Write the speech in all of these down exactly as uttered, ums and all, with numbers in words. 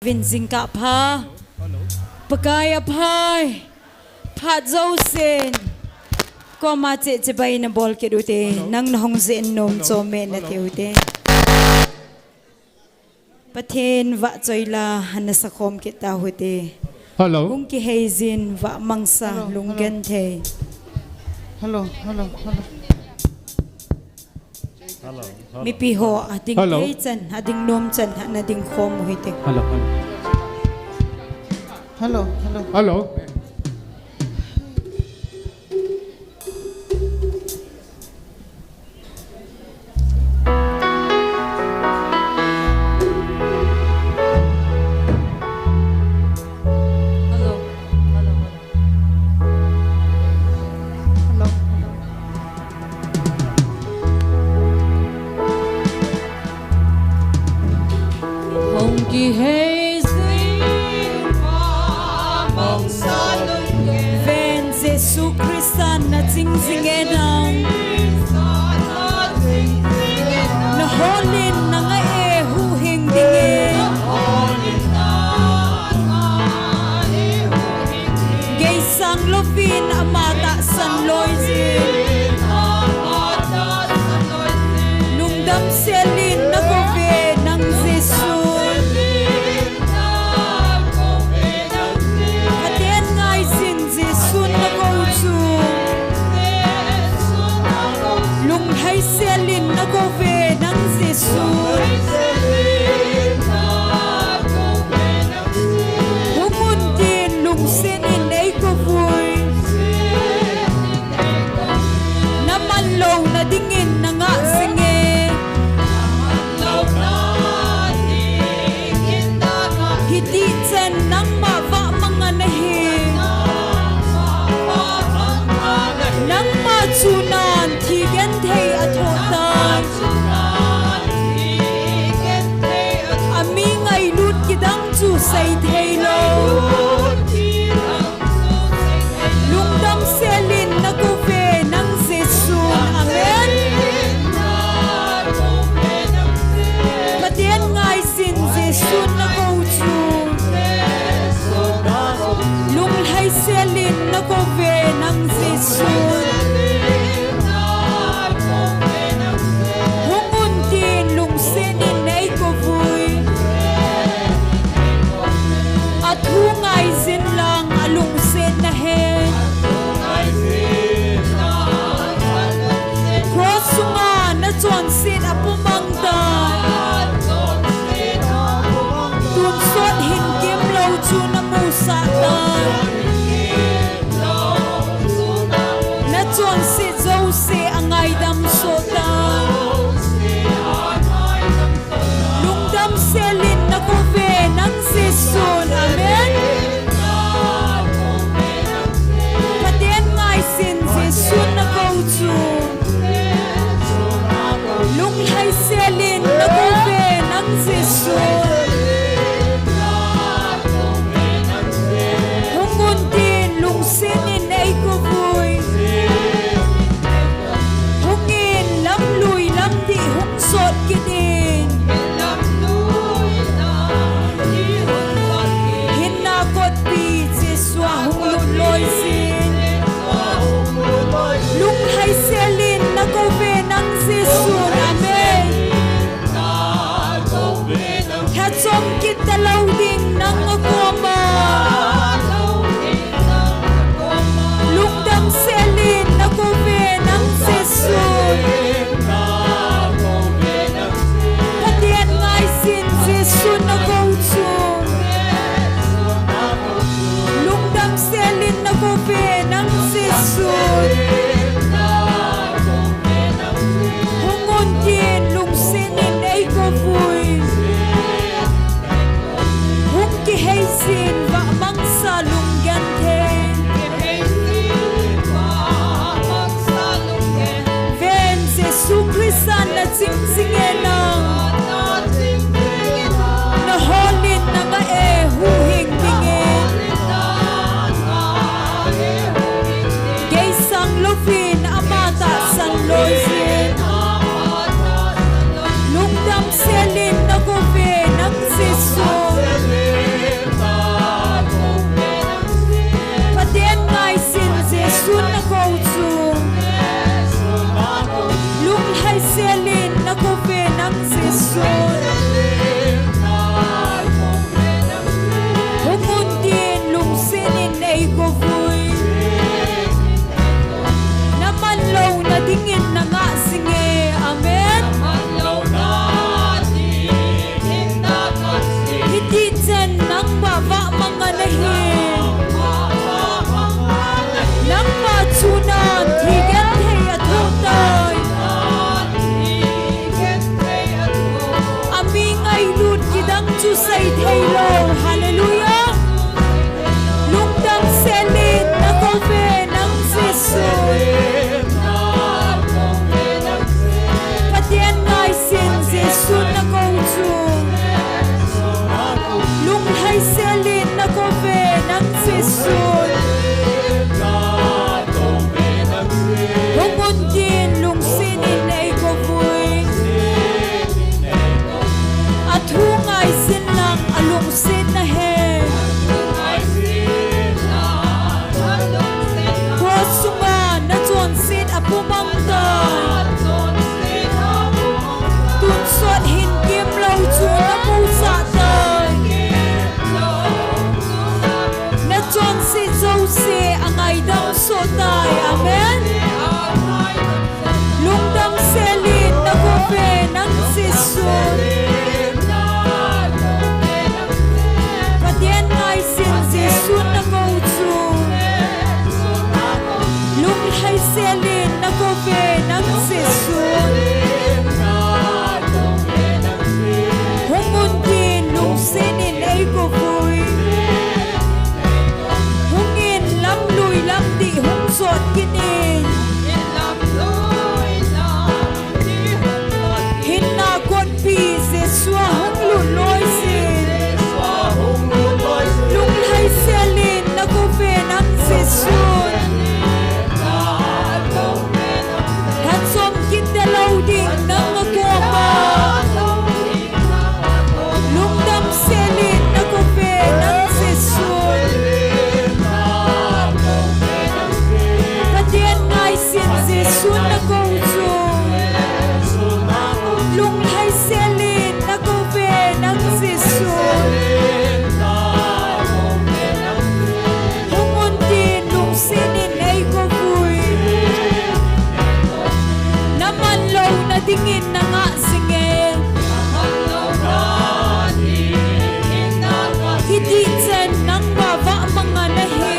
Vin jingkah pha. Pakai aphai. Phat jousen. Koma che chibai nabol kit ute. Nang nahung jeh in nom chom me nati ute. Pathen vahchoila hana sakhom kit tau hite. Hello. Hung kiheijin vahmangsa lunggenthei. Hello, hello, hello. Mipi ho ading thei chan, ading nom chan, hana ding khom u hite. Hello, hello. Hello, hello. Hello. Hung kiheijin vahmangsa lunggen. Ven Jesu Christa naching jing e nang. Naholin nangah e huhhing dingin. Geisang louvin ama tahsan loijin. Lungdam selin nakouve nang Jesu. Pathen ngaijin Jesu nakou chu. Lunglhai selin nakouve nang Jesu. Hung un tin lungsetin eikouvui. Naman louna dingin nangah jing e. Hiti chan nangma vahmang ana hi. Nangma chunan thi genthei athoh tai. Ami ngailut kidang chu sei thei lou. Lungdam selin nakouve nang Jesu. Amen. Pathen ngaijin Jesu nakou chu. Lunglhai selin nakouve nang Jesu. Hung un tin lungsetin eikouvui. Athu ngaijin lang alungset nahe. Cross sunga nachonset apumang tai. Tonsot hin kimlou chu namusah tai. Nachonset jouse angaidam soh tai. Lungdam selin nakouve nang Jesun. Amen. Pathen ngaijin Jesun nakou chu. Lunglhai selin nakouve nang Jesun. Pathen ngaisih Jesu nakou chu. Lunglhaisel in nakou ve nang Jesu. Hung un tin lungset in eikou vui. Hung in lamlui lamdih hung jot kit in. Hinna kotpi Jesu a hung lut loisin. Lunglhaisel in nakou ve nang Jesu. Lhachom kit talou ding nang a koma. Lungdam sel in nakou ve nang Jesu. Pathen ngaisih Jesu nakou chu. Lunglhaisel in nakou ve nang Jesu. Hung un tin lungset in eikou vui. Naman louna dingin nangah jing e. Hiti chan nangma vahmang a nahi.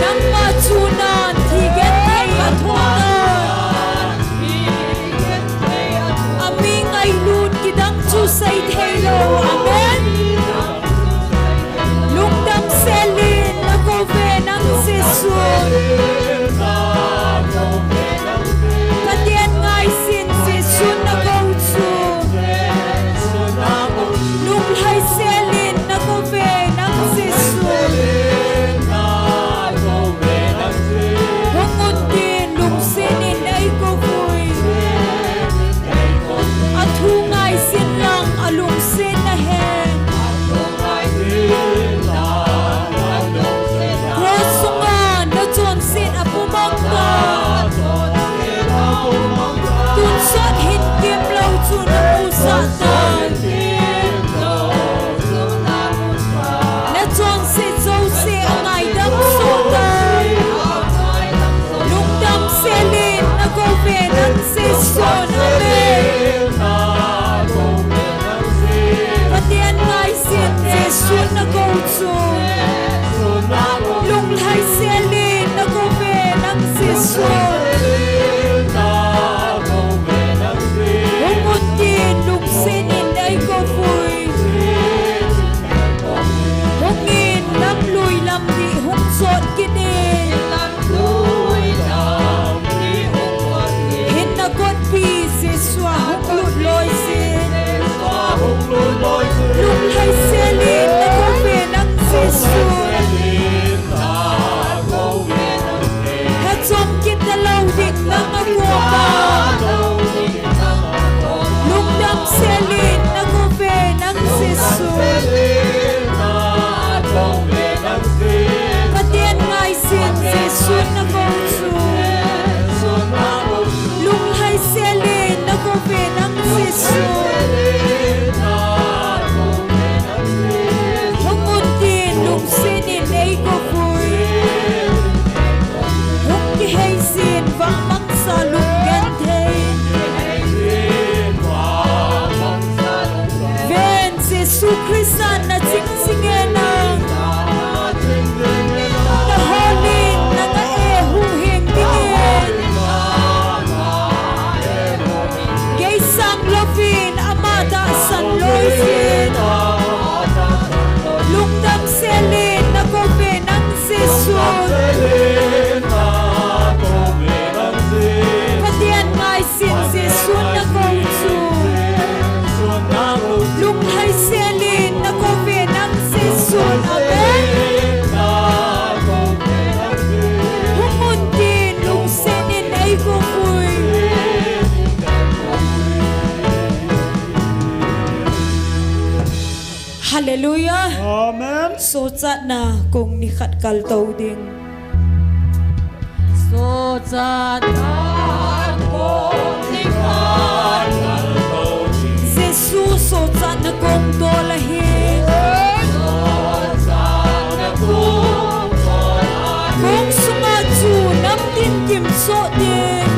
Nangma chunga thi genthei a thon a. A mi ngailut kidang chu sei thei lou. Amen. Lungdam sel in nakou ve nang Jesu. Pathen ngaisih Jesu nakou chu. Lunglhaisel in nakou ve nang Jesu. Hung un tin lungset in eikou vui. A thu ngaisih lang a lungset nahen. Cross sunga nachonset a pumang tan. Tonsot hin kemlou chu namusah tan. Nachonset jouse a ngaidam soh tan. Lungdam sel in nakou ve nang Jesu. Amen. Pathen ngaisih Jesu nakou chu. Lunglhaisel in nakou ve nang Jesu. Hung un tin lungset in eikou vui. Hung in lamlui lamdih hung jot kit in. Hinna kotpi Jesu a hung lut loisin. Lunglhaisel in nakou ve nang Jesu. Lhachom kit talou ding nang a koma. Lungdam sel in nakou ve nang Jesu. Pathen ngaisih Jesu nakou chu. Lunglhaisel in nakou ve nang Jesu. Hung un tin lungset in eikou vui. Hung kihei jin vahmang sa lunggenthei. Ven Jesu Christa naching jing e nang. Nahol in nangah e huhhing dingin. Kei sang louvin ama tahsan loisin. Lungdam sel in nakou ve nang Jesu. Pathen ngaisih Jesu nakou chu. Lunglhaisel in nakou ve nang Jesu. Amen. Hung un tin lungset in eikou vui. Hallelujah. Amen. Sochatna kong nikhat kaltou ding. Sochatna kong nikhat kaltou ding. Jesu sochatna kong tol ahi. Sochatna kong tol ahi. Kong sunga chu namtin kimsoh ding.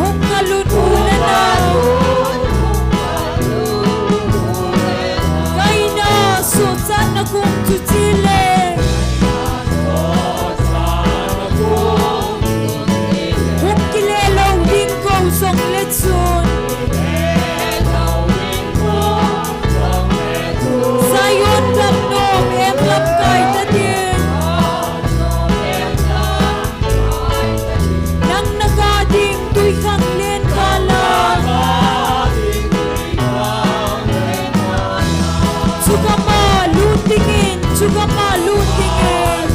Hung kalun u le nau. Kaina sochatna kong chu chile. Hung kile lou ding kou jongle chun. Zion gamnom em lamkai ta ding. Nang na ga ding tuikhanglen kala. Chugama lut dingin, chugama lut dingin.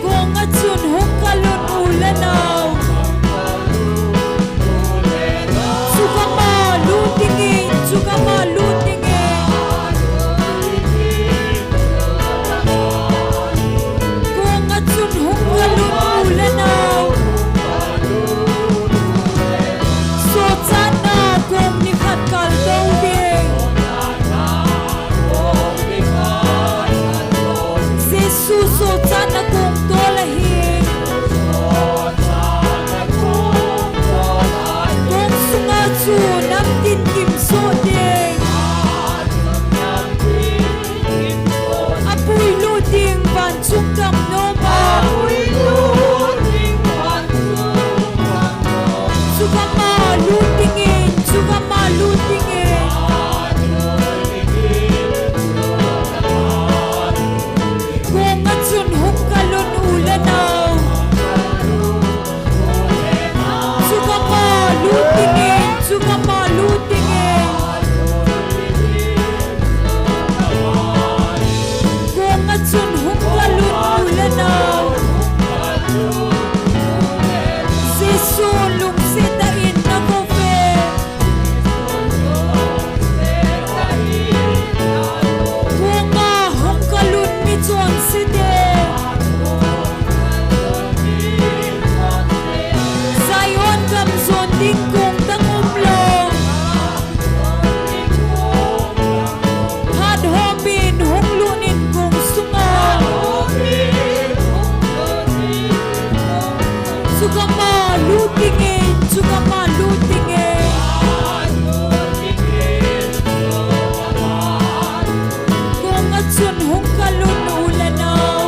Kong a chun hung kalun u le nau. Chugama lut dingin, chugama lut dingin. Kong a chun hung kalun u le nau. Sochatna kong nikhat kal dou ding. Jesu sochatna kong tol ahi. Kong sunga chu namtin kimsoh ding. Apuilut ding vanchung gamnom a. Chugama lut dingin, chugama lut dingin. Kong a chun hung kalun u le nau. Chugama lut dingin, chugama lut dingin. Kong a chun hung kalun u le nau. Jesu lungset tah in na kou ve. Kong a hung kalun mi chonse te. Zion gam jon ding kong dang um lou. Phat hom in hung lut in kong sunga. Chugama lut dingin, chugama lut dingin. Kong a chun hung kalun u le nau.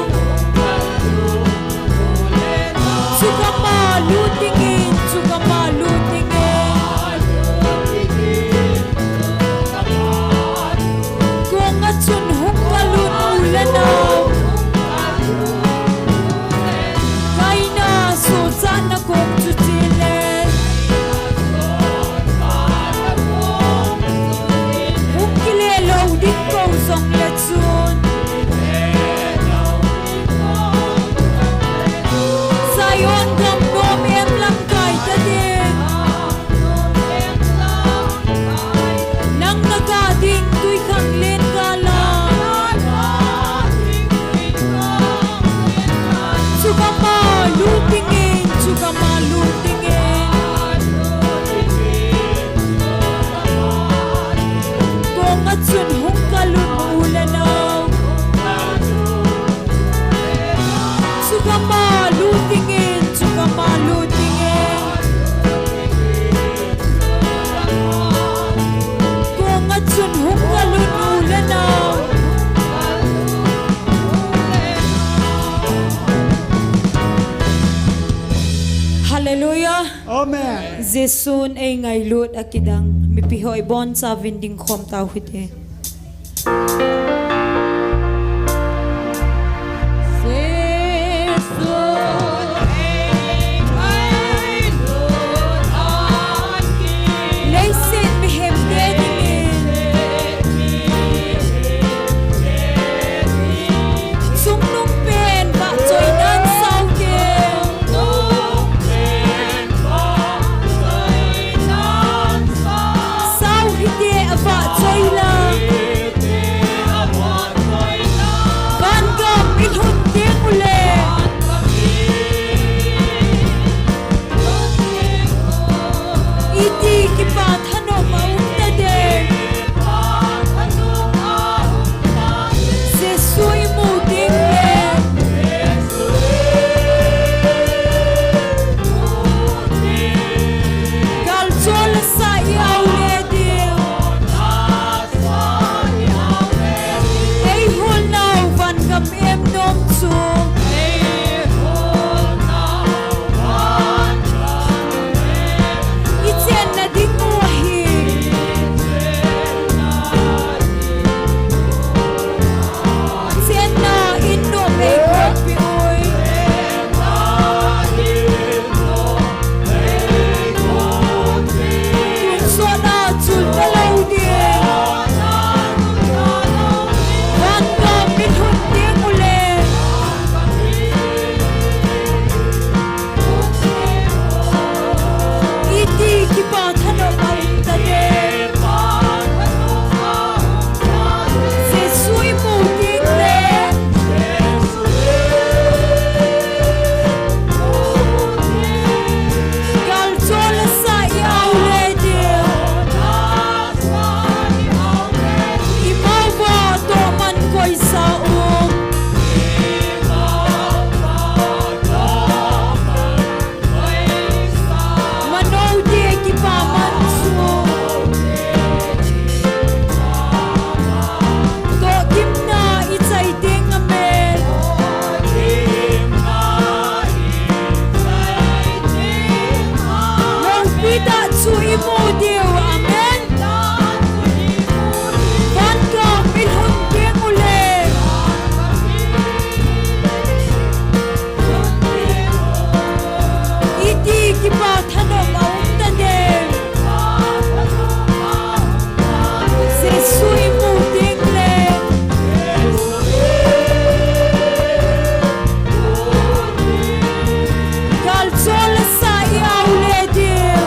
Chugama lut dingin, chugama lut dingin. Kong a chun hung kalun u le nau. Kaina sochatna kong chu chile. Hung kile lou ding kou jongle chun. Zion gamnom em lamkai ta ding. Nang na ga ding tuikhanglen kala. Chugama lut dingin, chugama lut dingin. Kong a chun hung kalun u le nau. Chugama lut dingin, chugama lut dingin. Kong a chun hung kalun u le nau. Hallelujah. Amen. Jesun eingailut a kidang mipi ho ibonchauvin dingkhom tau hite. Leiset mihem te dingin chungnung pen vahchoinan sao te. Sao hite avahchoi la. Tah chu imu diu, amen. Van gam ilhun teng uleh, iti kipa thanom aum tadem. Jesu imu teng leh, gal chol le sa i au le diu.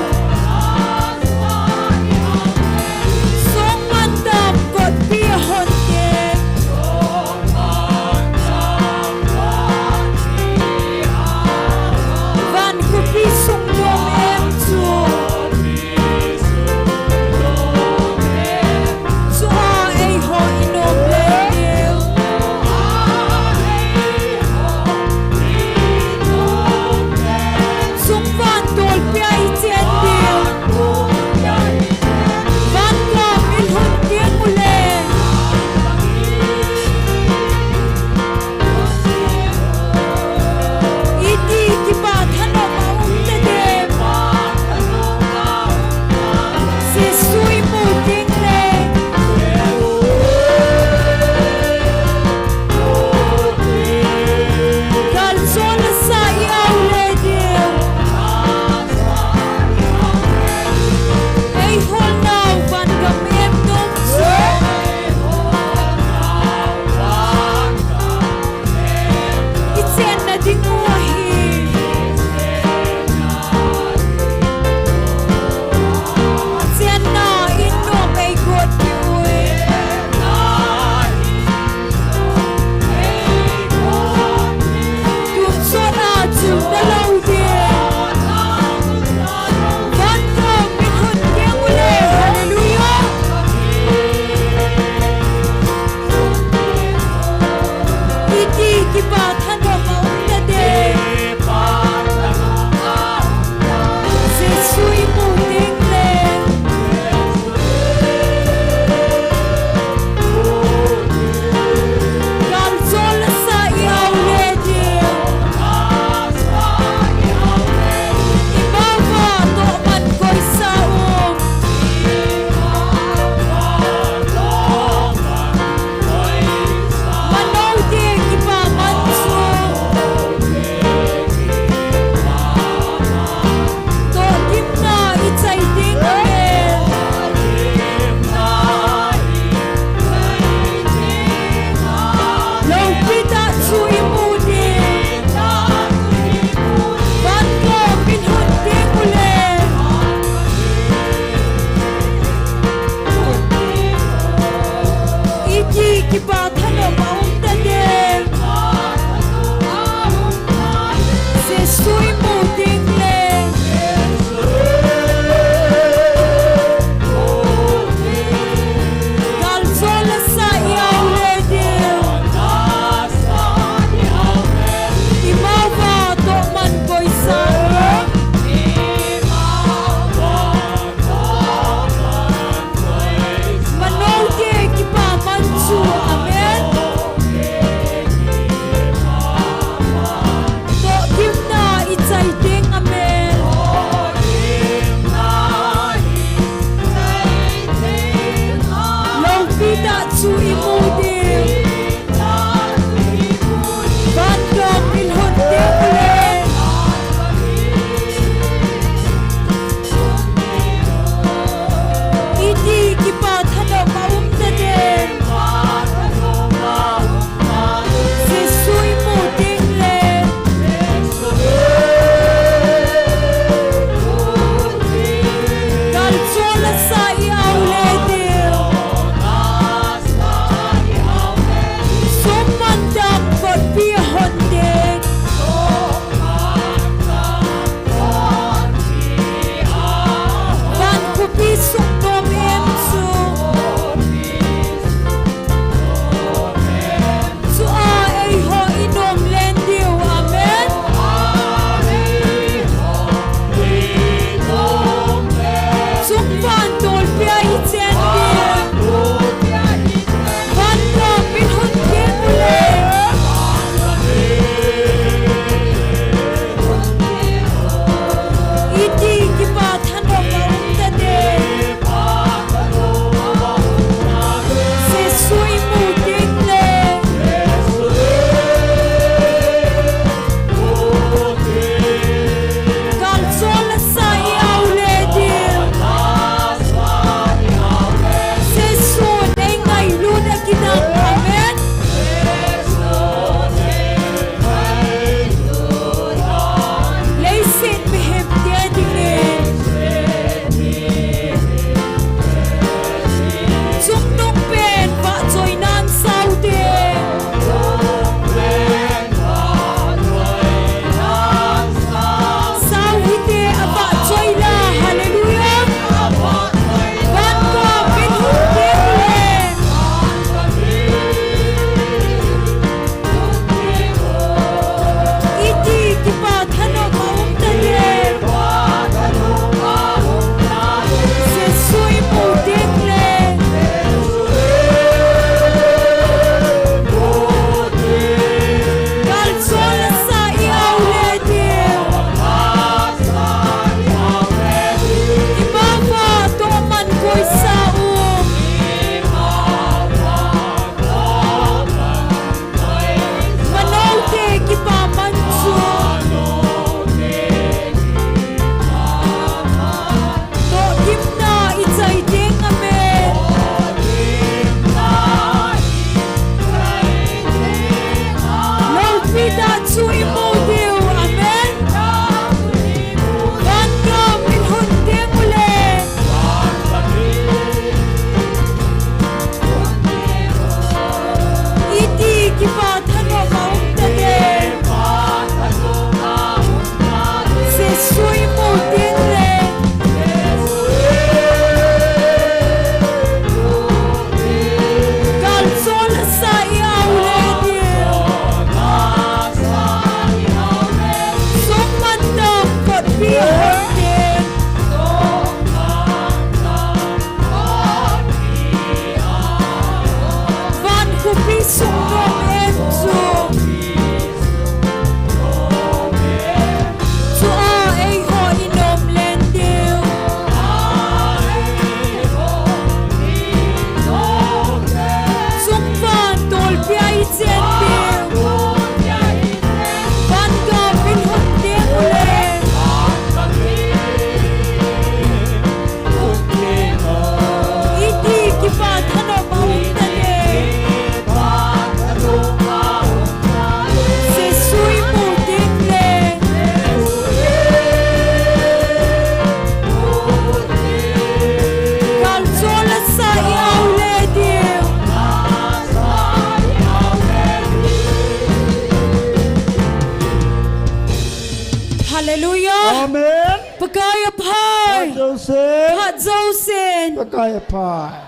Amen. Pakai aphai. Phat jousen. Phat jousen. Pakai aphai.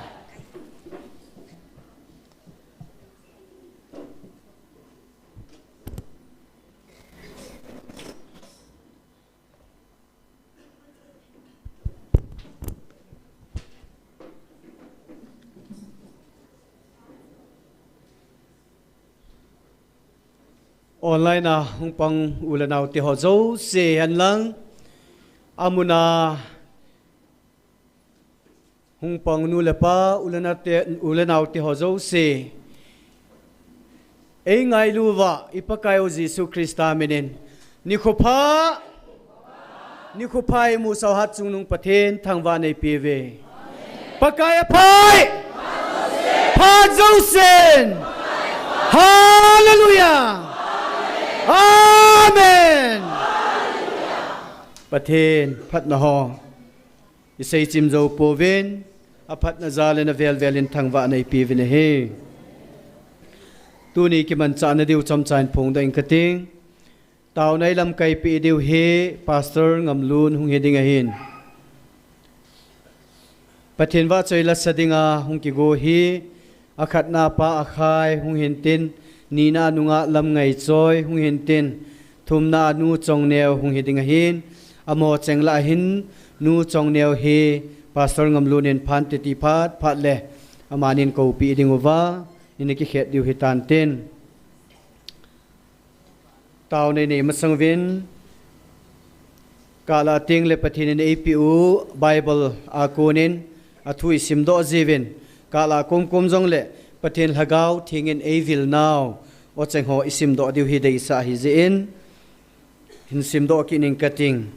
Online a hung pang u le nao te ho jouse hen lang, amun a hung pang nu le pa, u le nao te, u le nao te ho jouse, ei ngailu uva i Pakai u Jesu Christa minin, nikho pha, nikho pha i musau hat chungnung Pathen thangvah nei peuve. Pakai aphai! Phat jousen! Hallelujah! Amen! Pathen phatna ho i seichim jou pouvin, aphatna jal in avel vel in thangvah nei peuvin ahi. Tuni kimanchahna diu chomcha in phongdoh ing kating. Taona i lamkai peh diu hi Pastor Ngamlun hung hi ding ahin. Pathen vahchoi lasa dinga hung kigo hi, akhatna a Pa Akhai hung hintin, nina a nungah Lamngaichoi hung hintin, thumna a nu Chongneo hung hi ding ahin, amaho cheng lah a hin nu Chongneo hi Pastor Ngamlun in phan titi phat phat le amanin koupeh ding uva, ina kikhet diu hitan tin. Taona i nei masang uvin, kah lah a teng le Pathen in eipeh u Bible a konin athu i simdoh jiuvin, kah lah a komkom jongle Pathen Lhagao Theng in eivil nau, ocheng ho i simdoh diu hi deisah ahi jeh in, hin simdoh kit ning kating.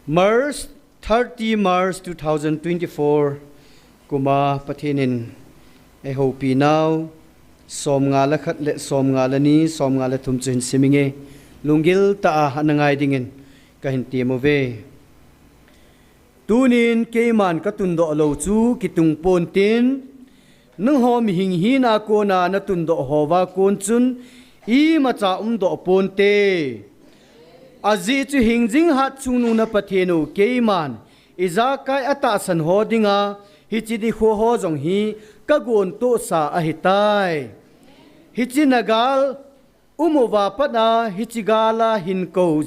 March, thirty March two thousand twenty-four kum a Pathen in eihoupi nau, somnga le khat le somnga le ni, somnga le thum chu hin sim inge, lunggil tah a ana ngai dingin kahin tem uve. Tunin keiman katundoh lou chu kitung pontin, nangho mihing hina kona natundoh houva kon chun imacha umdoh ponte. Ajeh chu hingjing hat chungnung na Pathen u keiman ijakai atahsan ho dinga hiche nikho ho jong hi kagontohsa ahitai. Hiche nagal um uva pat a hiche gal a hin kou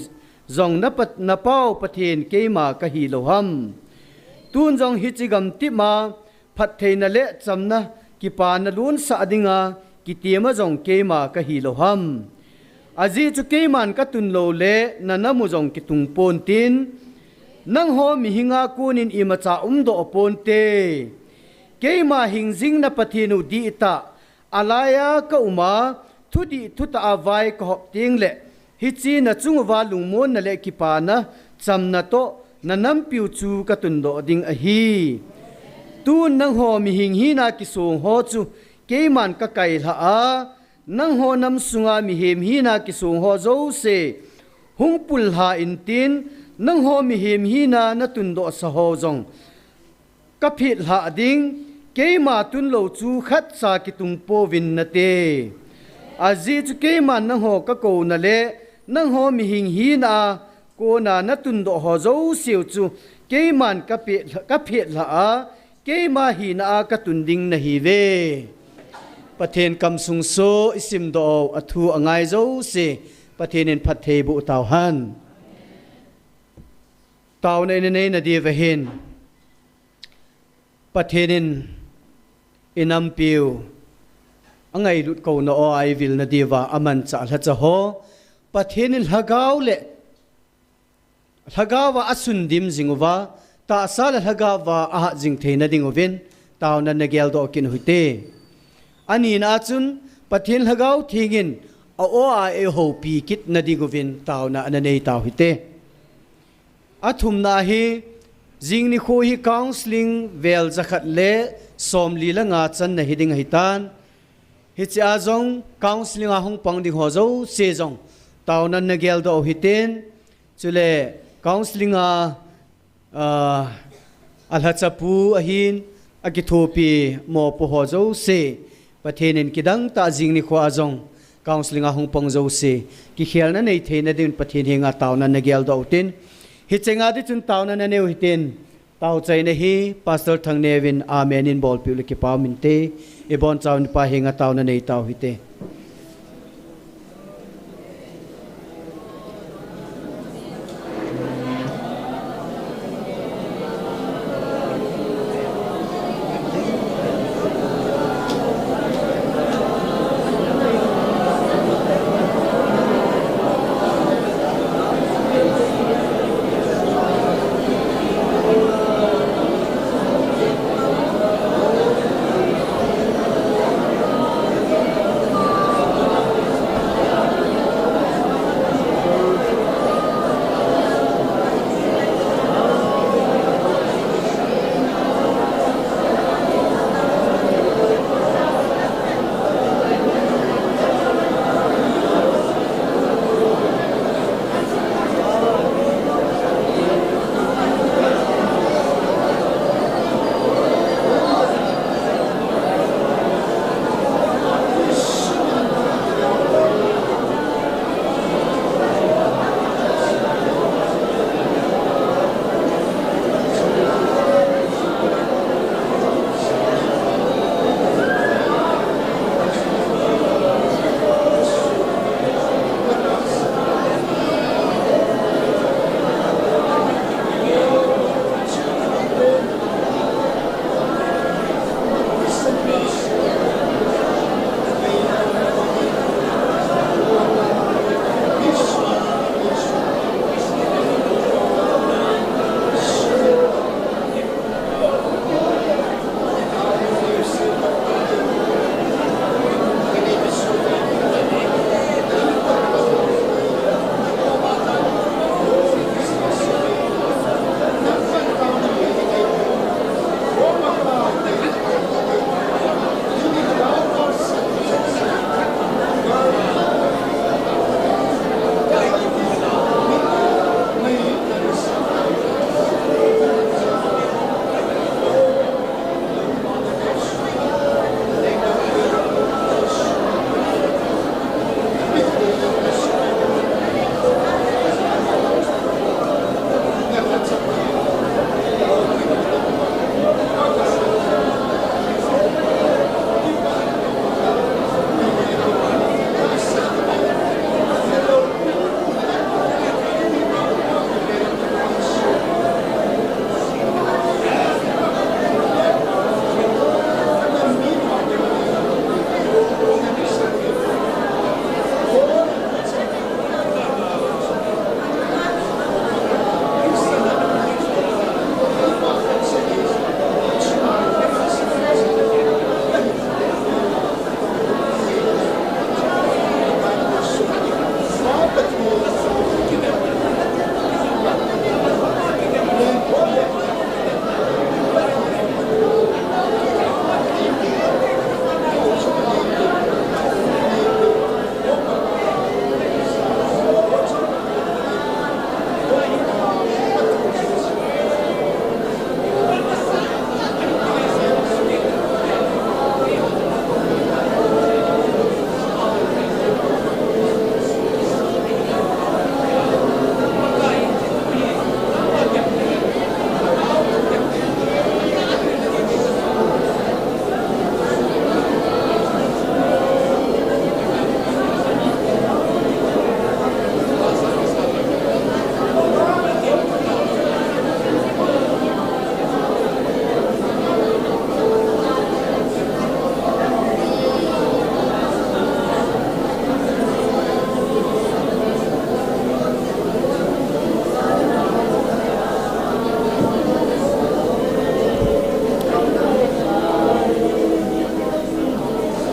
jong na pa, na pau Pathen keima kahi lou ham? Tun jong hiche gamtip a phattheina le chamna kipana lonsah dinga kitem a jong keima kahi lou ham? Ajeh chu keiman katun lou le na nam u jong kitung pontin, nangho mihing a konin imacha umdoh ponte. Keima hingjing na Pathen u dihtah alai a kaum a, thudih thutah a vai kahop teng le hiche nachung uva lungmonna le kipana chamna toh na nampiu chu katundoh ding ahi. Tun nangho mihing hina kisong ho chu keiman kakailhah a, nangho nam sunga mihem hina kisong ho jouse hung pullha intin, nangho mihem hina natundohsa ho jong kaphetlhah ding, keima tun lou chu khatcha kitung pouvin nate. Ajeh chu keiman nangho kakouna le nangho mihing hina a kona natundoh ho jouseu chu keiman kapeh, kaphetlhah a, keima hina a katun ding nahiuve. Pathen kamsung soh i simdoh u, athu angai jouse Pathen in phatthei boh tauhen. Taona ina neina diuva hin, Pathen in i nampiu angailut kouna o a eivilna diuva amanchah lhacha ho, Pathen in lhagao le lhagao a asundim jing uva, tahsa le lhagao a ahat jing theina dinguvin taona nageldoh kit u hite. Anina a chun Pathen Lhagao Theng in a-o a eihoupi kitna dinguvin taona ana nei tau hite. Athumna hi, jing nikho hi counselling vel jakhat le somli le nga channa hiding ahitan. Hichea jong counselling a hung pang ding ho jouse jong taona nageldoh u hiten. Chule counselling a, ah, alhachapu ahin, akithopi mopo ho jouse, Pathen in kidangtah jing nikho a jong counseling a hung pang jouse, kikhelna nei theina dingin Pathen henga taona nagel doh utin. Hichenga ding chun taona nanei u hitin. Taochaina hi Pastor Thangneo in amen in bolpeh u le kipa um inte, ibonchauvin Pa henga taona nei tau hite.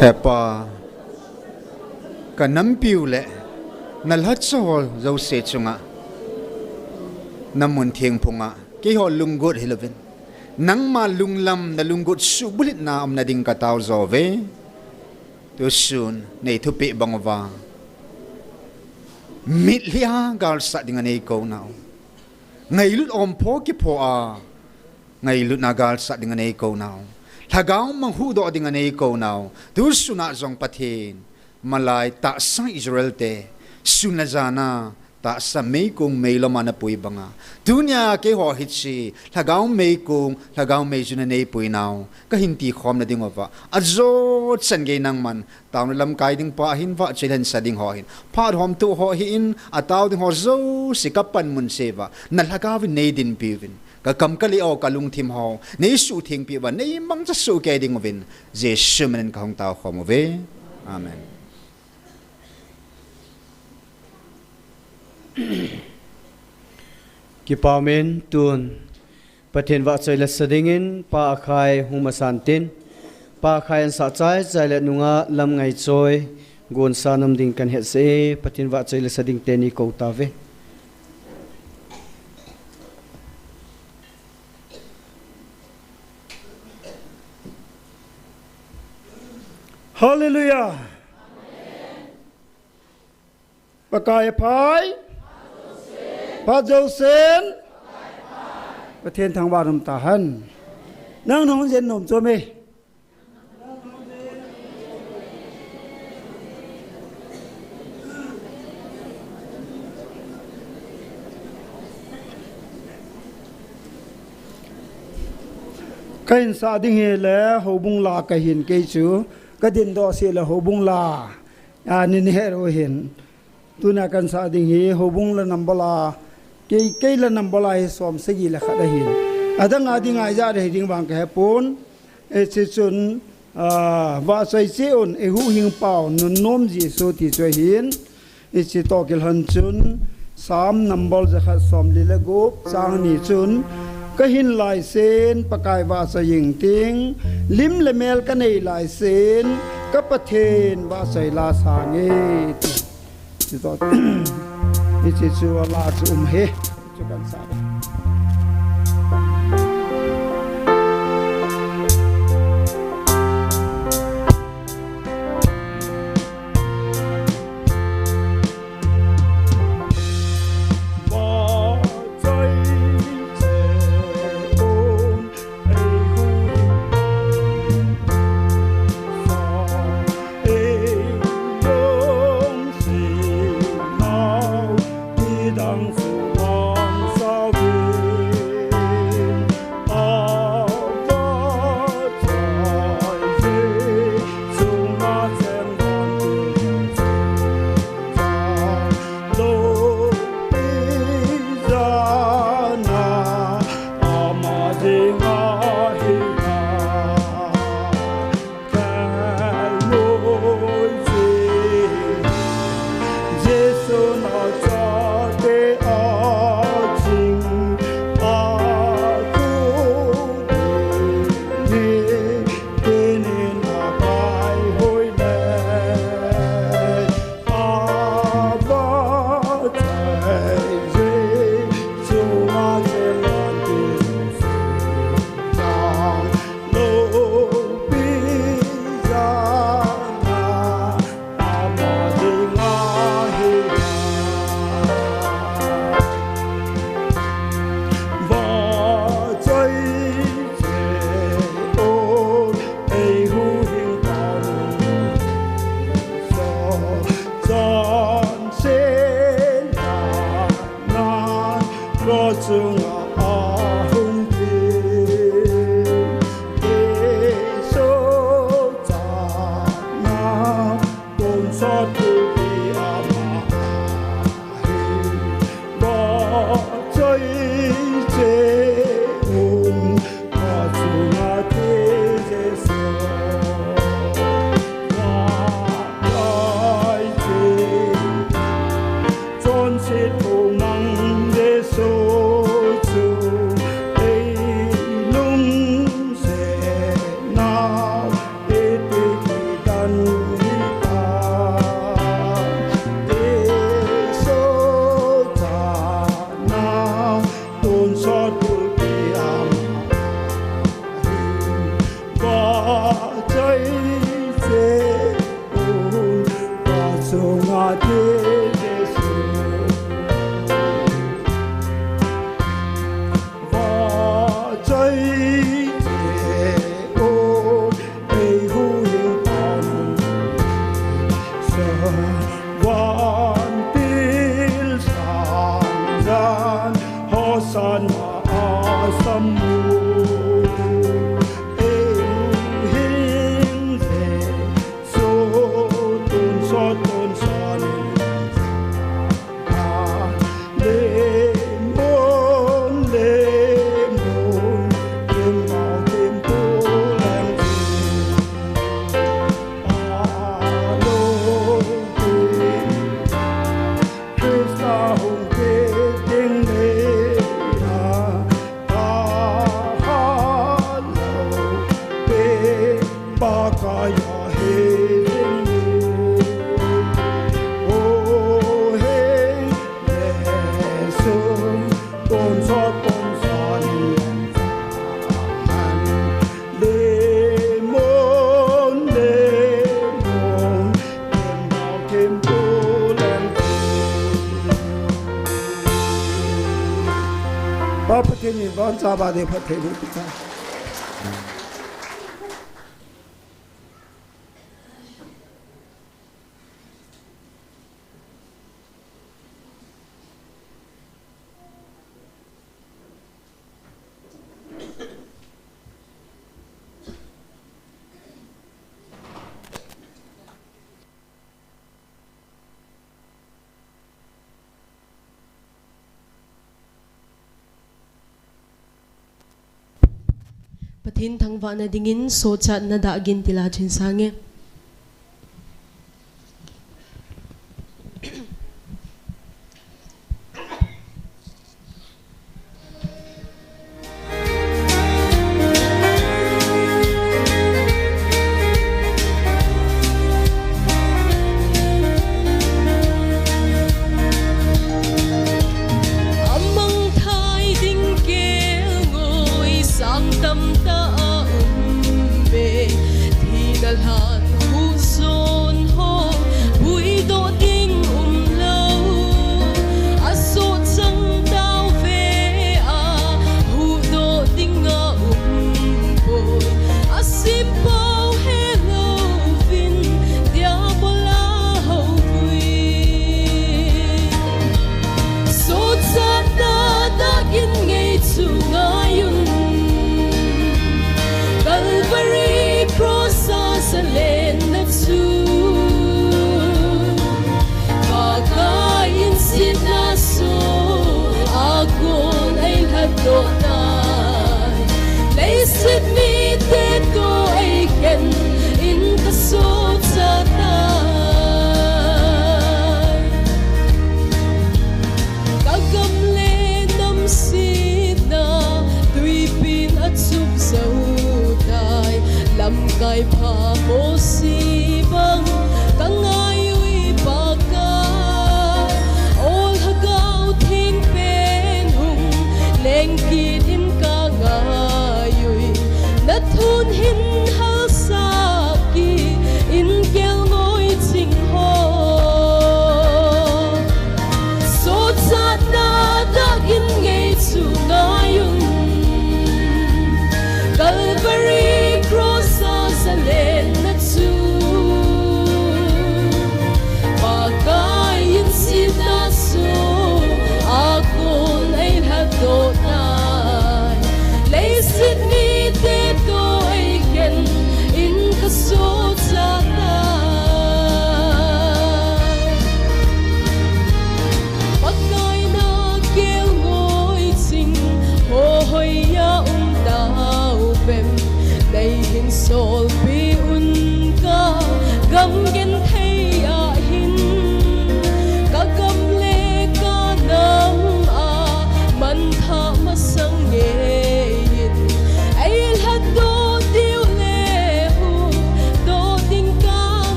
He Pa, ka nampiu le na lhacha ho jouse chunga, na mun theng phunga keiho lunggot hilouvin, nangma lunglam na lunggot suhbulhitna umna ding ka tao jo uve. Tusun nei thupeh bang uva, mitlhi a galsat ding a nei kou nau, ngailut ompho kipho a ngailutna galsat ding a nei kou nau, lhagao mang huhdoh ding a nei kou nau, tusun a jong Pathen, Malai tahsa Israel te sun le jan a tahsa meikong meilom a na pui banga, tunia keiho hiche lhagao meikong, lhagao meijun a nei pui nau kahin ti khom na ding uva, ajo chan gei nangman taona lamkai ding pa ahin, vahchoi le hinsa ding ho ahin, phat hom tu ho ahin, atao ding ho jouse ka panmun cheh uva na lhagao vin nei dinpi uvin, ka kam ka lei ho, ka lungthim ho nei suhthengpi uva, nei mangcha soh kei ding uvin, Jesu min in kahung tao khom uve. Amen. Kipa umin, tun Pathen vahchoi le sa dingin Pa Akhai hung masan tin, Pa Akhai ansah chai chai le nungah lam ngaichoi gonsa nom ding kahin hetsah e. Pathen vahchoi le sa ding teni kou tauve. Hallelujah. Pakai aphai. Phat jousen Pathen thangvah in um tahen. Nang nahung jen nom chom e. Kahin sah ding hile houbung la kahin, kei chu kadin doh seh le houbung la a, nei het u ahin. Tuna kahin sah ding hi houbung la number la, kei, kei la number la hi som sagi le khat ahin. Adang a ding a ijat ahi ding vang kahepon. Hiche chun, a, vahchoi cheh un, eihuhhingpau nunnom Jesu ti chu ahin. Hiche toh kilhon chun Psalm number jakhat somli le gup chang ni chun, kahin laisen Pakai vahchoi jing ting, lim le mel kanei laisen ka Pathen vahchoi la sange, ti. Hiche chu ala chu um e. Chu kahin sah. Pa Pathen in von cha ba de phat thei ni ta. Pathen thangvahna dingin sochatna dahgin tila chin sange. Amang thai ding kelngoi sang tamtah a um ve. Thina lhan khuhson ho puidoh ding um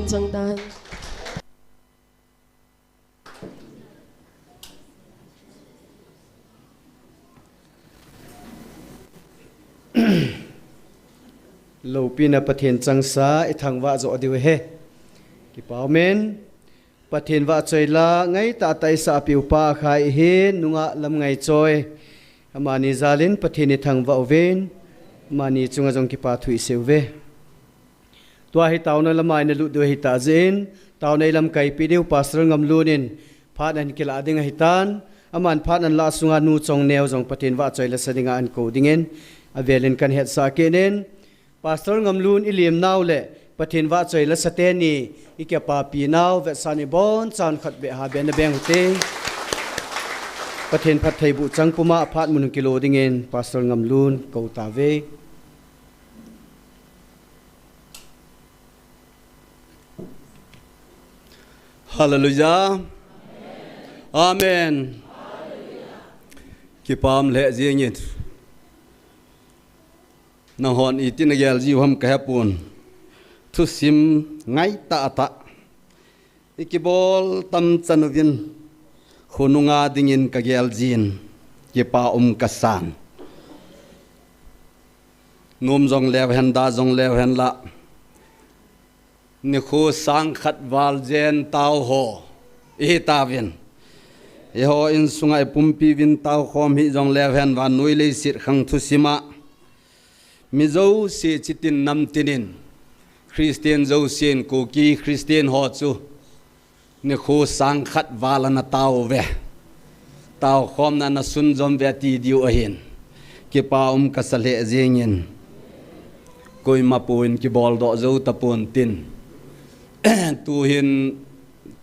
Chang dan. Lopina Pathen changsa i thangvah joh diu ahi. Kipa umin. Pathen vahchoi la ngai tahtah i sahpiu pa akhai ahin, nungah Lamngaichoi. Amani jalin Pathen i thangvah uvin, amani chunga jong kipa thu i sei uve. Tua hi taona lama i na lut diu ahitah jeh in, taona i lamkaipi diu Pastor Ngamlun in phat ahin kilah ding ahitan, aman phat ahin lah sunga Nu Chongneo jong Pathen vahchoi la sa dinga ahin kou dingin, avelin kahin hetsah kit in, Pastor Ngamlun i lim nau le Pathen vahchoi la sa teni i kipapi nau vetsahna i bonchan khat beh ha beh na beng ute. Pathen phattheiboh chang puma phat mun kilo dingin Pastor Ngamlun kou tauve. Hallelujah. Amen. Kipa um lheh jengin. Nanghon iti na gel jiu ham ka hepon. Thusim ngai tahtah. I kibol tam chan uvin. Khonunga dingin ka gel jin. Kipa um ka san. Nom jong leu hen, da jong leu hen la. Nikho sang khat val jen tao ho i hi tauvin. Eiho insunga i pumpi uvin tao khom hi jong leu hen, vannoi leiset khang thusima mi jouse chitin namtinin Christian jousen Kuki Christian ho chu nikho sang khat val ana tao uve. Tao khomna ana sunjom uve ti diu ahin. Kipa um ka sa lheh jengin. Koima pon kibol doh jou tapon tin. Tuhin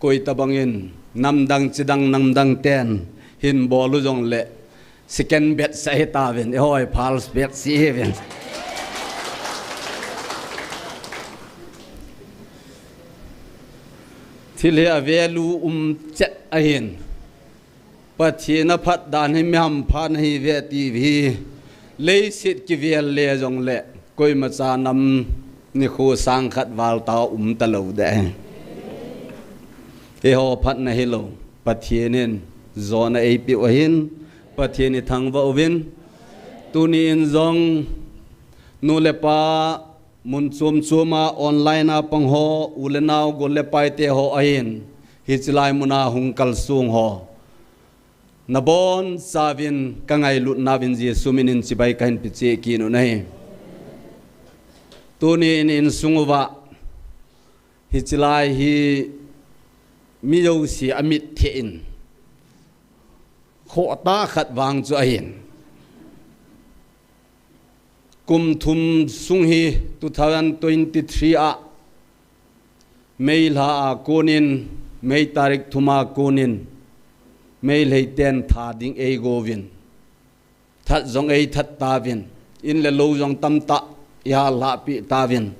koi tabangin namdang chidang namdang ten hin bol u jong le second batch sa hi tauvin, eiho hi first batch si hi uvin. Thil hi a value um chet ahin. Pathen a phat dan hi mi hampha na hi uve ti hi. Leiset kivel le jong le koima cha nam nikho sang khat val tao um talou deh. Eiho phatna hilou. Pathen in jona eipeh u ahin, Pathen i thangvah uvin. Tuni in jong nu le pa mun chom choma online a pang ho, u le nao, gol le paite ho ahin, hiche lai muna hung kalsong ho. Nabonchauvin ka ngailut nauvin Jesu minin chibai kahin pe cheh kit u ahi. Tuni in insung uva hiche lai hi mi jouse amit thei in khohtah khat vang chu ahin. Kum thum sung hi two thousand twenty-three a May lha a konin, May tarik thum a konin, Meitei ten tha ding eigouvin. That jong eithat tauvin, in le lou jong tamtah ihal lhahpi tauvin,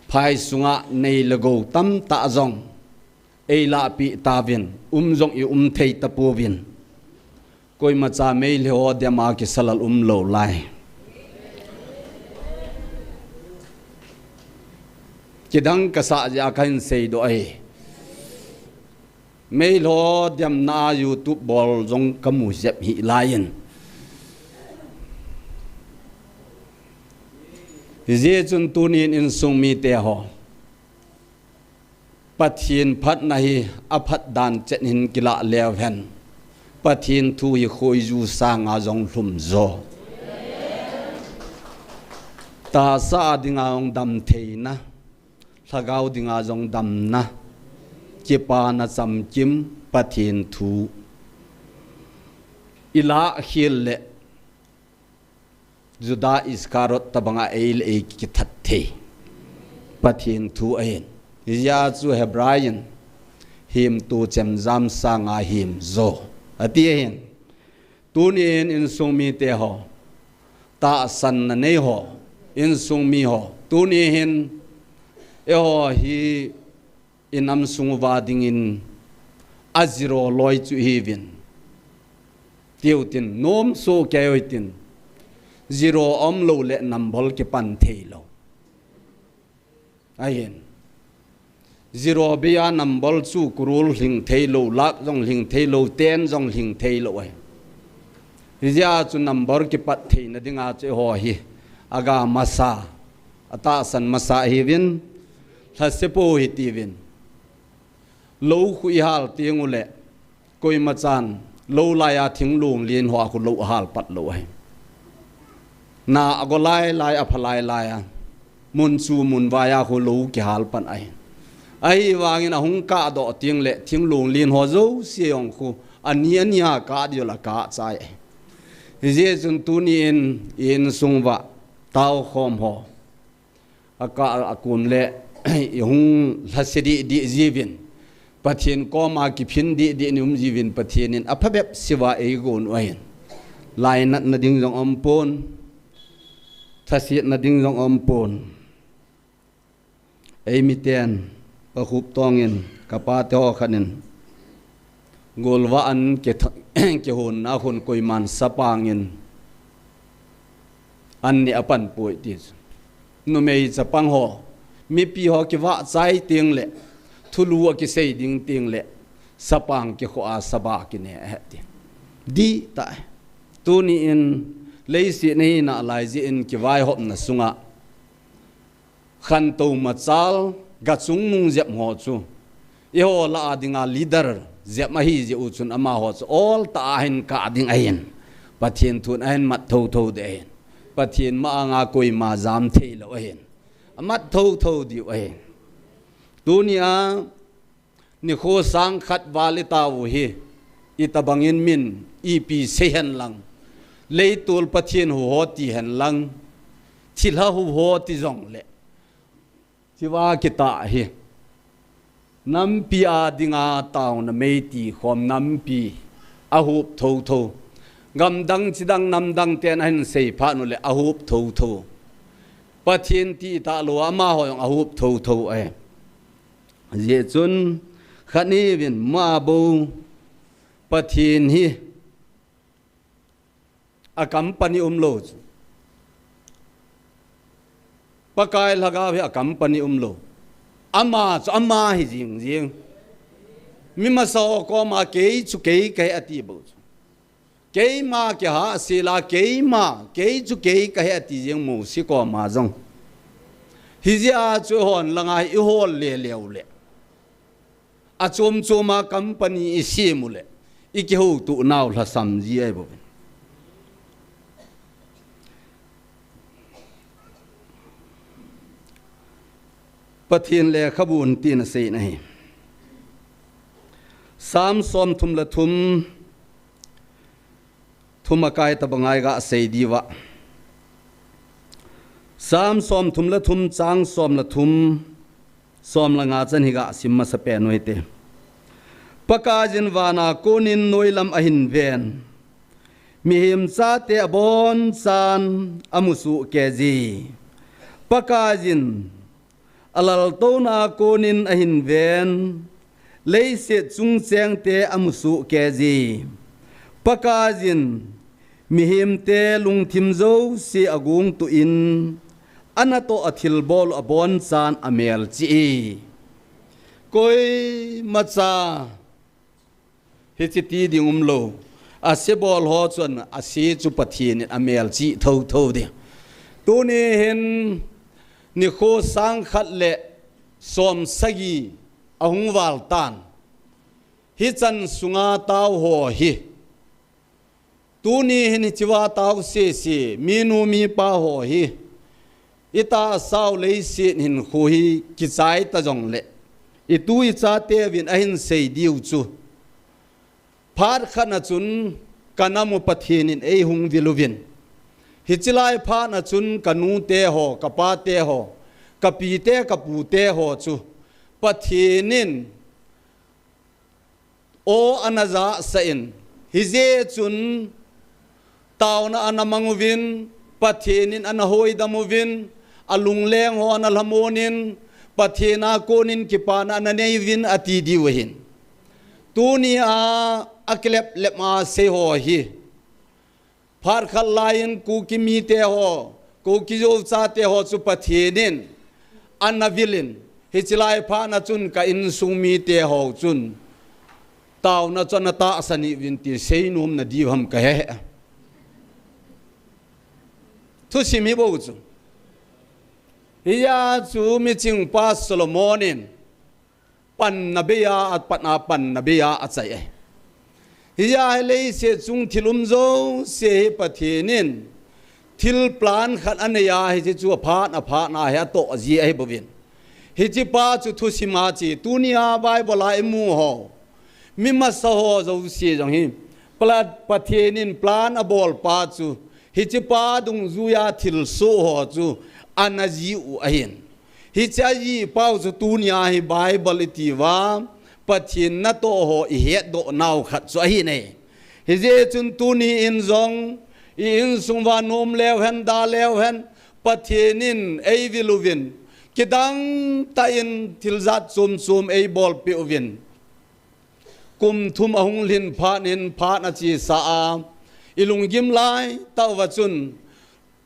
phai sunga nei le gou tamtah jong eilahpi tauvin, um jong i um thei tapouvin. Koima cha Meitei ho dem a kisalal umlou lai. Kidang kasah jeh a kahin seidoh ahi. Meitei ho demna a YouTube bol jong kamu jep hih laiyin. Hijeh chun tunin insung mite ho, Pathen phatna hi aphat dan chet hin kilah leu hen, Pathen thu hi khoiju sanga jong lhum jo. Tahsa a dinga jong damtheina, lhagao dinga jong damna, kipana chamkim Pathen thu. Ilah khel le Juda Iskariot tabanga ei le ei kithat thei Pathen thu ahin. Hijeh a chu Hebrai in himtu chemjam sanga him jo ati ahin. Tunin insung mite ho, tahsanna nei ho, insung mi ho, tuni hin eiho hi inam sung uva dingin a zero loi chu ihiuvin. Tiutin, nom soh kei uhitin, zero umlou le nambol kipan theilou. Ahin. Zero bei a number chu kurul hling thei lou, lakh jong hling thei lou, ten jong hling thei lou ahi. Hijeh a chu number kipat theina dinga chu eiho hi aga masa, atahsan masa ahiuvin, lhase pou hitiuvin. Lou khu ihal teng uleh, koima chan, lou laiya thinglong len hoa khu lou ahal pat lou ahi. Na ago lai lai, apha lai lai a, mun chu mun vaiya khu lou kihal pan ahi. Ahivangin ahung kahdoh teng leh thinglong len ho jouse jong khu ani ani a kah diu la kah chai ahi. Hijeh chun tuni in, insung uva taokhom ho, akah akun leh, ihung lhase dih dih jiuvin, Pathen koma kiphin dih dih ni um jiuvin, Pathen in aphabep seuva eigon u ahin. Lainatna ding jong umpon, thasetna ding jong umpon. Eimiten, Pa Khuptong in, kapa te ho khat in, golvah an kitha-, kihonna khun koiman sapang in an neh apan poi ti chu. Numei chapang ho, mipi ho kivah chai teng leh, thulu akisei ding teng leh, sapang kikhoh a saba kine ahi ti. Dihtah. Tuni in, leiset a hina lai jeh in kivaihopna sunga khantou machal, gachungnung jep ho chu, eiho lah a dinga leader jep ahi jeh u chun amaho chu oltah a hin kah ding ahin, Pathen thun ahin mat thotho ding ahin. Pathen ma anga koima jam thei lou ahin, amat thotho diu ahin. Tunia nikho sang khat val itao u hi, itobang in min ipi sei hen lang, leitol Pathen hu ho ti hen lang, thilha hu ho ti jongleh, hiva kitah hi nampi a dinga taona mei ti khom nampi ahup thotho. Gamdang chidang namdang ten ahin sei phat uleh ahup thotho. Pathen ti tah lou amaho jong ahup thotho ahi. Hijeh chun khat ni vin ma bou Pathen hi a company umlou chu. Pakai Lhagao hi a company umlou. Ama chu ama hi jing jing. Mi masa ho koma kei chu kei kahi ati bou chu. Keima kihahsel a keima, kei chu kei kahi ati jing Mosi koma jong. Hijeh a chu eihon langa hi ihol le leu leh, achom chom a company isem uleh, ikihoutoh nau lhasam ji ahi bouvin. Pathen lekhabun tin asei in ahi. Sam somthum le thum, thum akai tabang a iga sei diuva. Sam somthum le thum, chang som le thum, som le nga chan hi ga sim masa pen u hite. Pakaiyin vana konin noilam ahin ven. Mihem chate abonchan amu sohkei ji. Pakaiyin alaltouna konin ahin ven, leiset chung chengte amu sohkei ji. Pakaiyin mihemte lungthim jouse agongtuh in, anatoh athilbol abonchan amelchih e. Koimacha hiche ti ding umlou. Ase bol ho chun ase chu Pathen in amelchih thotho ding. Tuni hin nikho sang khat le som sagi ahung val tan. Hichan sunga tao ho hi, tuni hin hichea tao sese, minu mipa ho hi, itahsa u leiset hinkho hi kichai ta jongleh, itu ichateuvin ahin sei diu chu, phat khat na chun kanam u Pathen in eihung vil uvin, hichelai phat na chun kanute ho, kapate ho, kapite, kapute ho chu Pathen in aw ana jasah in, hijeh chun taona ana mang uvin, Pathen in ana hoidam uvin, alungleng ho ana lhamon in, Pathen a konin kipana ana nei uvin ati diu ahin. Tunia akileplep a sei ho hi, phat khat laiyin Kuki mite ho, Kuki Zo chate ho chu Pathen in ana vil in, Hiche lai phat na chun ka insung mite ho chun taona chu ana tahsan hih uvin ti seinom na diu ham kahe. Thusim hi bou chu. Hijeh chun miching pa Solomon in panna bei a, apat a panna bei a achai e. Hijeh a hi leiset chung thil um jouse hi Pathen in thil plan khat anei a, hiche chu aphat aphat na hi atoh ji ahi bouvin. Hiche pa chu thusim a che, tunia Bible a imu ho, mi masa ho jouse jong hi, Pla-, Pathen in plan abol pa chu, hiche pa dungjuia thilsoh ho chu ana ji u ahin. Hiche ajih pau chu tunia hi Bible iti uva, Pathen natoh ho ihetdoh nau khat chu ahi nai. Hijeh chun tuni in jong, i insung uva nom leu hen, da leu hen, Pathen in eivil uvin, kidang tah in thil jat chom chom eibolpeh uvin. Kum thum ahung lhin phat in phat achesa a, ilunggim lai tah uva chun,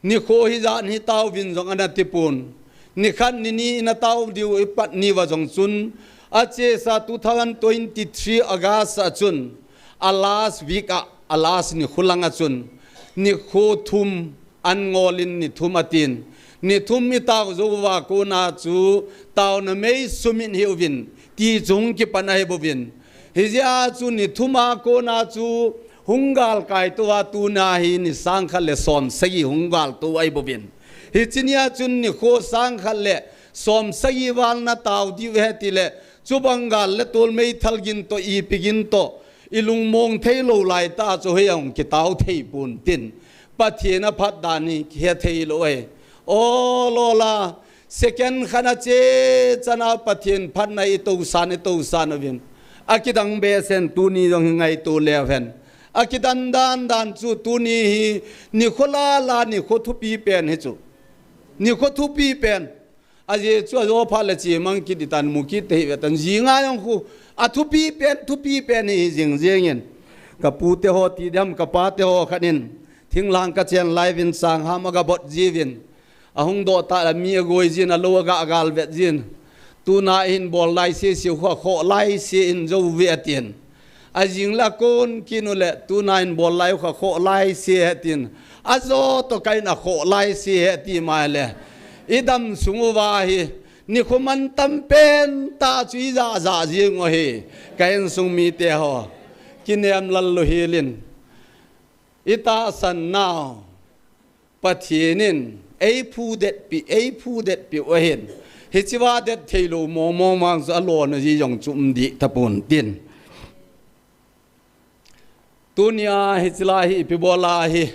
nikho hijat hi taovin jong ana tipon. Nikhat nini ina tao diu ipat ni uva jong chun, achesa two thousand twenty-three August a chun, a last week a, a last nikho lang a chun, nikho thum an ngol in ni thum atin. Ni thum itao jou uva kona chu taona mei sumit hih uvin ti chu hung kipan ahi bouvin. Hijeh a chu ni thum a kona chu hung galkai tou a, tuna hi ni sang khat le som sagi hung gal tou ahi bouvin. Hiche nia chun nikho sang khat le som sagi val na tao diu ahi tile, chubang gal le tol meithal gin toh, ipi gin toh, ilungmong thei lou lai tah chu hei ahung kitao thei pon tin. Pathen aphat dan hi kihe thei lou e. O lola, second khat ache chan a Pathen phatna itosan, itosan uvin. Akidang behseh in tuni jong hi ngaito leu hen. Akidan dan dan chu tuni hi nikho lala, nikho thupi pen hi chu. Nikho thupi pen. Ajeh chu ajo phat le chemang kit itan, mu kit te hi ve tan, jing a jong khu athupi pen, thupi pen hi jing jing in. Ka pu te ho ti dem, ka pa te ho khat in thinglhang ka chen lai uvin sang ham aga bot jiuvin. Ahung doh tah le mi agoi jin, alou aga gal vet jin. Tuna ihin bol lai sese khu akhoh lai se in jou uve atin. Ajing le akon kit u le, tuna ihin bol lai khu akhoh lai se atin. Ajo toh kah in akhoh lai se ati mai le, idam sung uva hi nikho mantam pen tah chu ija ja jing u ahi. Ka insung mite ho, kinem lal lou hel in, itahsan nau Pathen in eiphu detpi, eiphu detpi u ahin. Hiche uva det thei lou mong mong vang chu alona ji jong chu um dih tapon tin. Tunia hiche lai hi ipi bol a hi,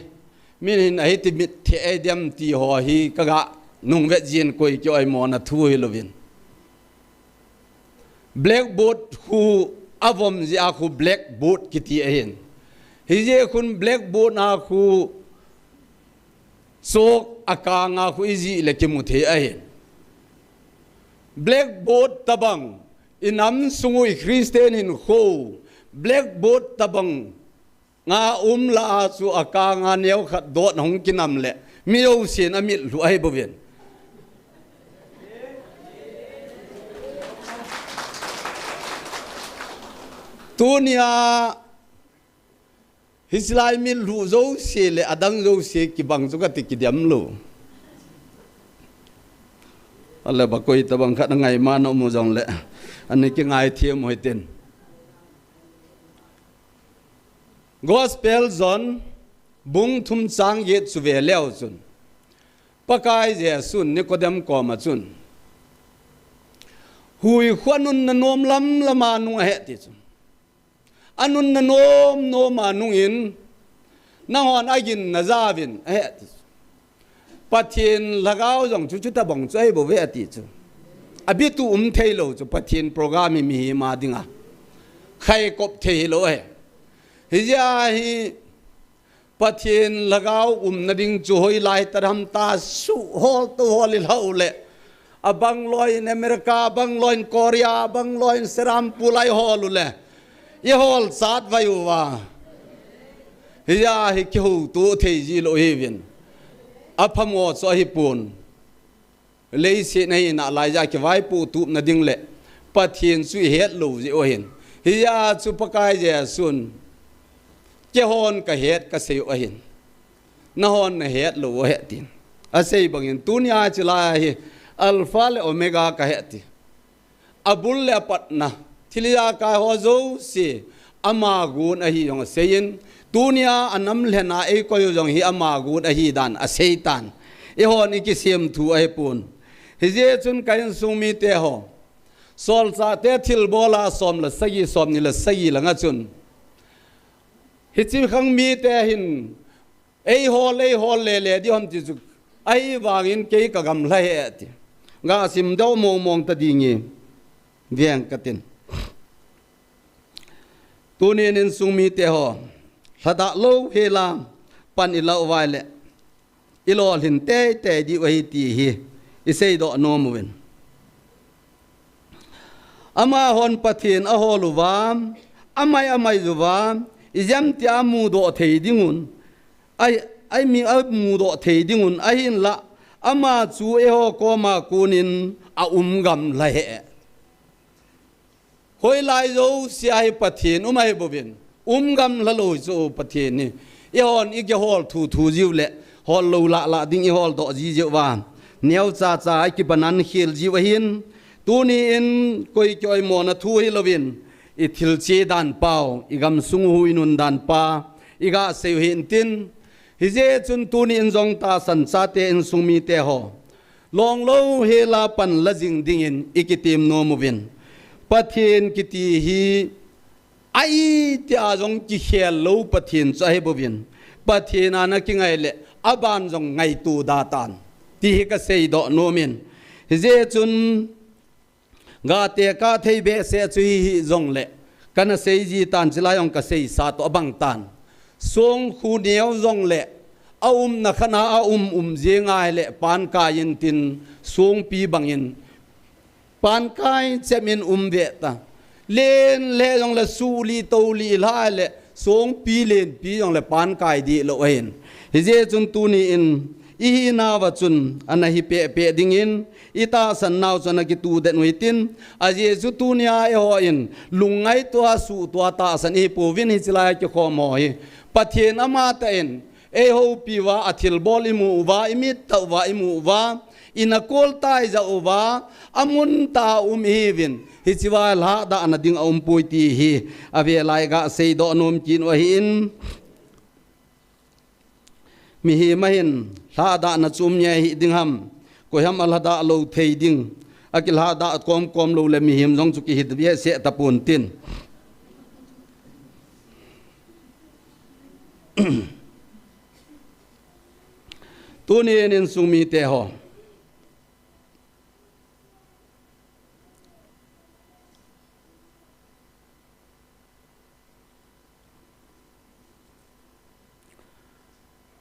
min hin ahiti mit thei dem ti ho hi kaga nung vet jin, koi kioimona thu hilouvin. Blackboard khu avom jeh a khu blackboard kiti ahin. Hijeh khun blackboard a khu chalk akang a khu ijih le kimu thei ahin. Blackboard tabang, inam sung u i Christian hinkho u, blackboard tabang nga um lah a chu akang a neo khat dot hung kinam le, mi jousen amit lhu ahi bouvin. Tunia hiche lai mit lhu jouse le adang jouse kibang chu kati kidem lou. Ale ba koi tabang khat angai man aum u jong le, ani kingai them u hitin. Gospel John bung thum chang get chu ve leu chun, Pakai Jesun Nicodemus koma chun, huikhu anunna nom lam lam a nung ahi ti chu. Anunna nom nom a nung in, nanghon aginna jaovin ahi ti chu. Pathen Lhagao jong chu chutabang chu ahi bouve ati chu. Abitu um thei lou chu Pathen program hi mihem a dinga khai kop thei hilou ahi. Hijeh a hi Pathen Lhagao umna ding chu hoilai tah ham ta suhol tou hol ilhah u le. Abang loi in America, abang loi in Korea, abang loi in Serampore a ihol u le, ihol chat vai uva. Hijeh a hi kihouto thei ji lou hiuvin. Aphamo chu ahipon. Leiset a hin alaija kivaipoh tupna ding le Pathen chu ihet lou jeh u ahin. Hijeh a chu Pakai Jesun, "Keihon kahet kasei u ahin, nahon nahet lou u ahi," tin asei bangin, tunia chulai a hi Alpha le Omega kahi ati. Abul le apatna, thil ijakai ho jouse ama gon ahi jong aseiyin, tunia anam lhena eikoi u jong hi ama gon ahi dan asei tan. Eihon ikisem thu ahipon. Hijeh chun ka insung mite ho, Solchahte thilbol a som le sagi, somni le sagi langa chun, hiche khang mite hin eihol, eihol lele ding ham ti chu, ahivangin kei kagamla hih e ti. Gasim doh mong mong ta ding e, veng katin. Tunin insung mite ho, lhadah lou hela pan ilah uva ahile, ilolhin teitei diu ahi ti hi iseidoh nom uvin. Amahon Pathen ahol uva, amai amai uva, ijemtia amudoh thei dingun, ai, ai mi amudoh thei dingun, ahinlah ama chu eiho koma konin aum gamla hih e. Hoilai jousea hi Pathen um ahibouvin, um gamla lou chu Pathen hi. Eihon ikihol thuthu jiu le, hol lou lah lah ding ihol doh ji jiu va, neocha cha ikibanan khel jiu ahin. Tunin koi kioimona thu hilouvin, ithilche dan pau, igamsung u hui nun dan pa igasei u hintin. Hijeh chun tunin jong tahsan chate insung mite ho, longlou hela pan la jing dingin ikitem nom uvin. Pathen kiti hi a itia jong kikhel lou Pathen chu ahibouvin, Pathen a nakingai le aban jong ngaito da tan, ti hi kaseidoh nomin. Hijeh chun gate kathei behseh chu hihi jongle, kana sei ji tan, chulai jong kaseisa toh abang tan. Songkhu neo jongle, aumna khat a aum um jeng ahile, pankai intin, songpi bangin pankai chemin um ve ta. Len le jongle, suh lih toh lih hile, songpi lenpi jongle pankai dih lou ahin. Hijeh chun tunin ihina uva chun ana hi pehpeh dingin, itahsan nau chu ana kituh den u hitin. Ajeh chu tunia eihon lungngaito a suhtoh a tahsan ihipouvin, hiche lai a kikhom ho hi Pathen amatah in eihoupi uva, athilbol imu uva, imit tah uva imu uva, ina kol tai ja uva, amun tah a um ihiuvin, hichea lhahdahna ding aumpoi ti hi avel a igaseidoh nom kit u ahin. Mihem ahin lhahdahna chu um ngei hiding ham, koiham alhahdah lou thei ding, akilhahdah komkom lou le mihem jong chu kihit behseh tapon tin. Tunin insung mite ho,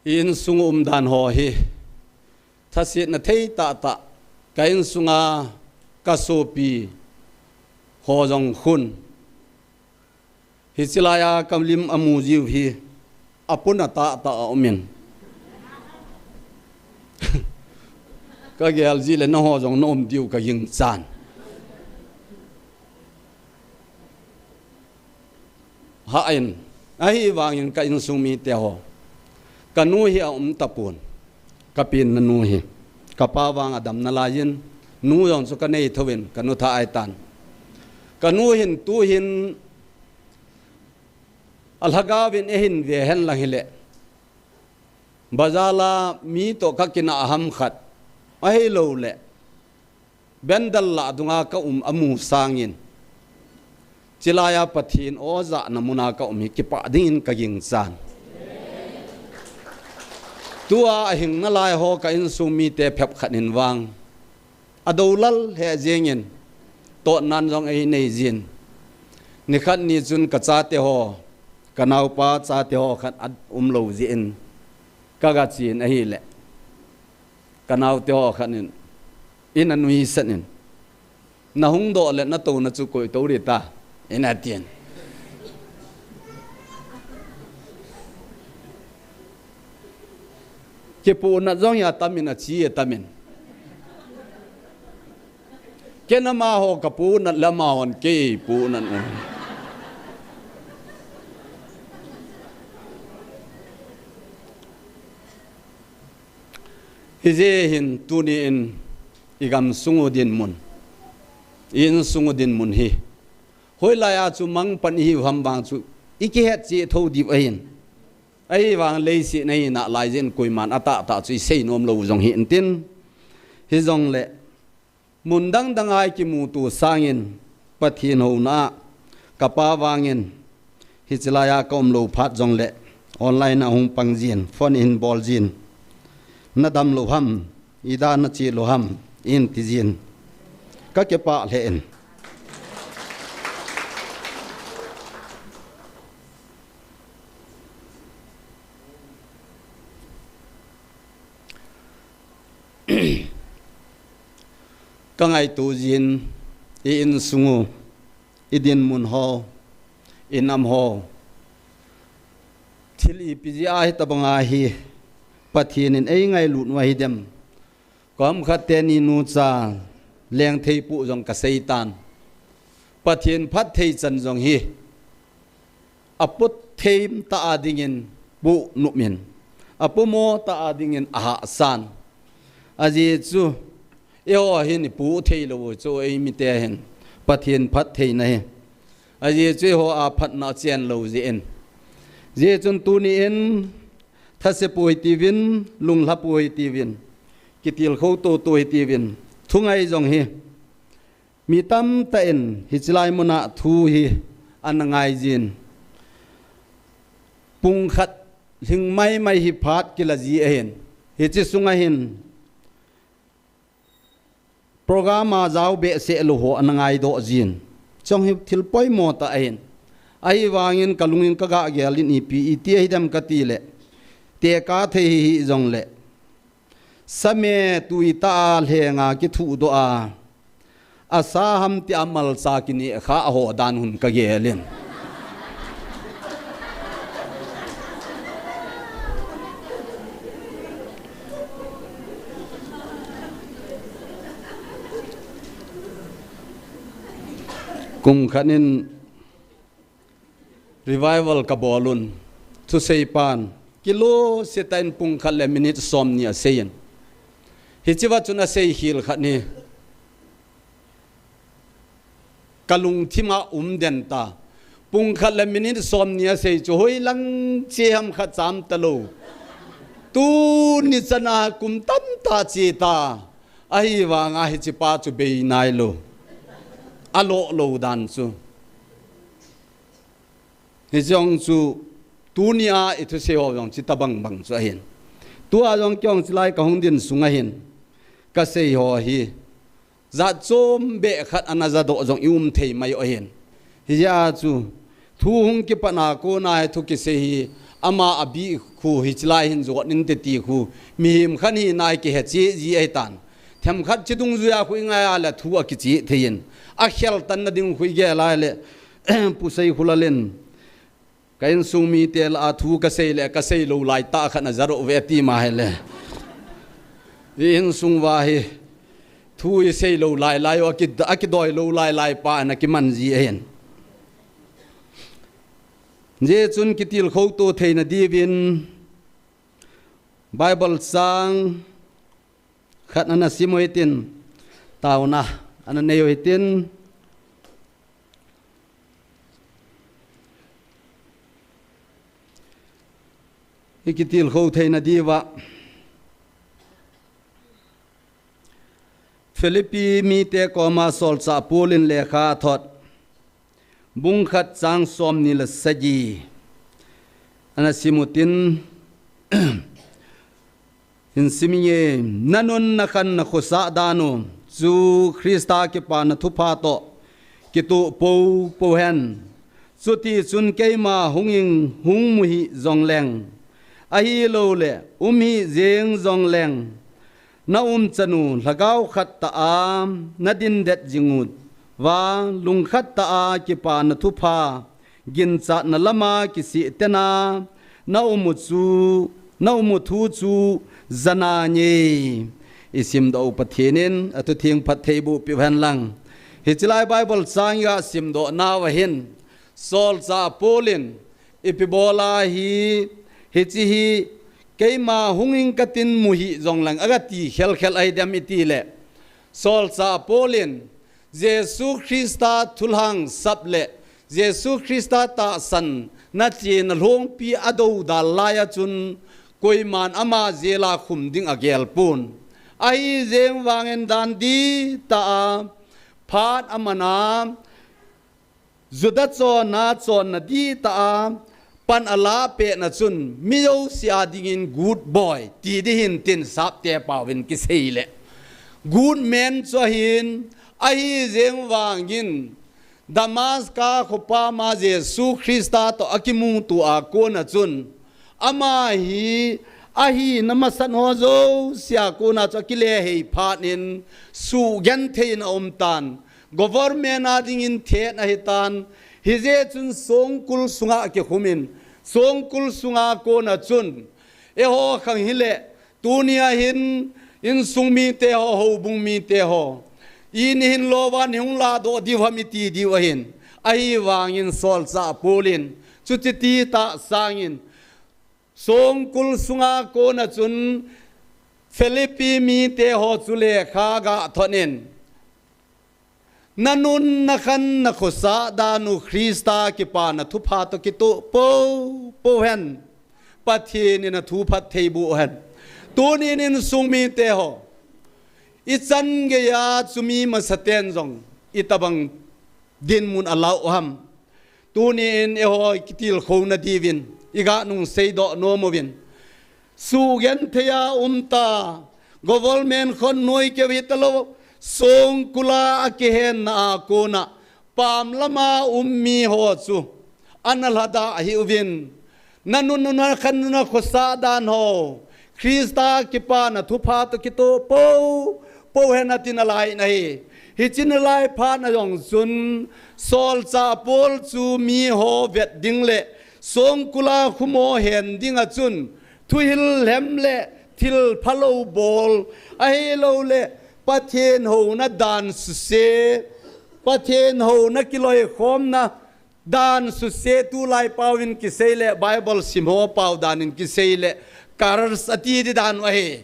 insung umdan ho hi, thasetna thei tahtah, ka insunga kasopi ho jong khun, hiche laia kalim amu jiu hi, apuna tahtah aumin. Kagel ji le nangho jong naum diu kagingchan. Hah in, ahivangin ka insung mite ho, kanu hi aum tapon, kapenna nu hi, kapa vang adam nalaiyin, nu jong chu kanei thouvin, kanu thah ahitan. Kanu hin tuhin, alhagaovin eihin ve henlang hile, bazar a mi toh kakinah ham khat, ahilouleh, bandal lah dunga kaum amu sangin, hiche laia Pathen o jahna muna kaum hi kipah dingin kagingchan. Tua ahing nalai ho ka insung mite phabep khat in vang, adoulal heh jengin, tohnan jong einei jin. Nikhat ni chun kachate ho, kanaopa chate ho khat aumlou jeh in, kagachen ahile, kanaote ho khat in, in anuisan in, nahung doh le natouna chu koi tou ding ta, in atin. Kipuhnat jong hi atamin, achi atamin. Ken amaho kapu nat le amahon kei pu nat u. Hijeh hin tuni in i gamsung u dinmun, i insung u dinmun hi hoilai a chu mangpan ihiu ham vang chu i kihet cheh thou diu ahin. Ahivang leiset a i nalai jeh in koiman atahtah chu i seinom lou jong hi intin. Hijongle mun dang dang a i kimuto sangin Pathen houna a kapa vangin hiche lai a ka um lou phat jongle online a hung pang jin, phone in bol jin, na dam lou ham, ida na che lou ham, in ti jin. Ka kipah lheh in. Ka ngaito jin, i insung u, i dinmun ho, i nam ho, thil ipi jeh a hitabang a hi Pathen in ei ngailut u ahi dem. Kom khat teni nu cha leng thei pu jong ka sei tan. Pathen phatthei chan jong hi apu thei ta a dingin pu numin, apu mo ta a dingin ahahsan. Ajeh chu eiho hin i pu thei lou chu ei mite hin Pathen phattheina hi. Ajeh chu eiho a phatna chen lou jeh in. Jeh chun tuni in thase poi tiuvin, lunglha poi tiuvin, kitilkhou to to hi tiuvin, thungai jong hi mi tamtah in hiche lai mun a thu hi ana ngai jin. Pung khat lhing mai mai hi phat kila ji ahin. Hiche sunga hin program a jao behseh lou ho ana ngaidoh jin. Chong hi thil poimo tah ahin. Ahivangin ka lungin ka gah gel in ipi iti ahi dem ka ti le, tekah thei hi, hi jongle, same tui tah a lhenga kithuhdoh a, asa ham tia malcha kineh kha a ho dan hun ka gel in. Kum khat in revival ka bol un, thusei pan kilou se tah in pung khat le minute somni asei in. Hiche va chun asei khel khat hi ka lungthim a um den ta. Pung khat le minute somni asei chu hoilang che ham kha cham talou. Tuni chan a kum tamtah che ta. Ahivanga hiche pa chu bei nailou. Alo lou dan chu. Hiche jong chu tuni a i thusei ho jong chuti bang bang chu ahin. Tua jong kei jong chulai ka hung ding sung ahin ka sei ho hi jat chom beh khat ana jadoh jong i um thei mai u ahin. Hijeh a chu thu hung kipat na kona hi thu kisei hi ama abih khu hi chulai hin jot inte ti khu mihem khat hina hi kihe cheh ji ahitan. Themkhat chi dungjuia khu i ngai a le thu akicheh thei in. Akhel tan na ding khu i gel a le Pu Seikhulal in ka insung mite lah a thu ka sei le ka sei lou lai tah khat na jadoh ve ti ma hile. I insung va hi thu i sei lou lai lai u aki, akidoi lou lai lai pa na kiman ji ahin. Hijeh chun kitilkhou to theina diuvin Bible chang khat ana sim u hitin, taona ana nei u hitin, i kitilkhou theina diuva Philippi mite koma solchah Paul in lekha athot, bung khat chang somni le sagi ana sim u hitin, hin sim inge, na nun na khan na khosah dan u chu Christa kipana thupha toh kitoh popo hen. Chuti chun keima hung in hung mu hih jongleng, ahilouleh um hih jeng jongleng, na umchan u lhagao khat tah a na dindet jing uva, lungkhat tah a kipana thupha ginchatna lama kisih tena na um u chu, na um u thu chu jana nge. I simdoh u Pathen in athutheng phattheiboh peh hen lang. Hiche lai Bible chang iga simdoh nauva hin, Solchah Paul in ipi bol ahi, hiche hi keima hung inge katin mu hih jongleng aga ti khelkhel ahi dem iti le, Solchah Paul in Jesu Christa thulhangsap le Jesu Christa tahsan na chena lhongpi a dodal lai a chun koiman ama jail a khum ding agel pon. Ahi jeng vangin dan dihtah a phat aman a, Juda chonna chonna dihtah a pan ala pehna chun mi jouse a dingin good boy ti ding ahin tin sapte paovin kisei le, good man chu ahin, ahi jeng vangin Damascus khopam a Jesu Christa toh akimuto a kona chun, ama hi ahina masat ho jouse a kona chu akile hei phat in suhgenthei in aum tan, government a dingin thet ahitan, hijeh chun songkul sunga akikhumin, songkul sunga kona chun, eiho khang hile, tunia hin insung mite ho, houbung mite ho, ini hin lou van hung ladoh diu ham iti diu ahin. Ahivangin Solchah Paul in chuti tita sangin, songkul sunga kona chun Philippi mite ho chu lekha aga thot in, na nun na khan na khosah dan u Christa kipana thupha toh kitoh poupou hen. Pathen in athu phattheiboh hen. Tunin insung mite ho, ichan geiya chu mi masaten jong itobang dinmun alah u ham. Tunin eiho kitilkhouna diuvin iga nungseidoh nom uvin, suhgenthei a umta, government khonnoi keu hitalou, songkul a akihenna a kona pam lama um mi ho chu ana lhadah hih uvin, na nun na khan na khosah dan ho Christa kipana thupha toh kitoh poupou hen atin alai in ahi. Hiche nalai phat na jong chun Solchah Paul chu mi ho vet ding le songkul a khum ho hen dinga chun thuhil lhem le thil phalou bol, ahilouleh Pathen houna dan suse, Pathen houna kiloikhomna dan suse, tulai paovin kisei le Bible sim ho pao danin kisei le curse ati ding dan u ahi.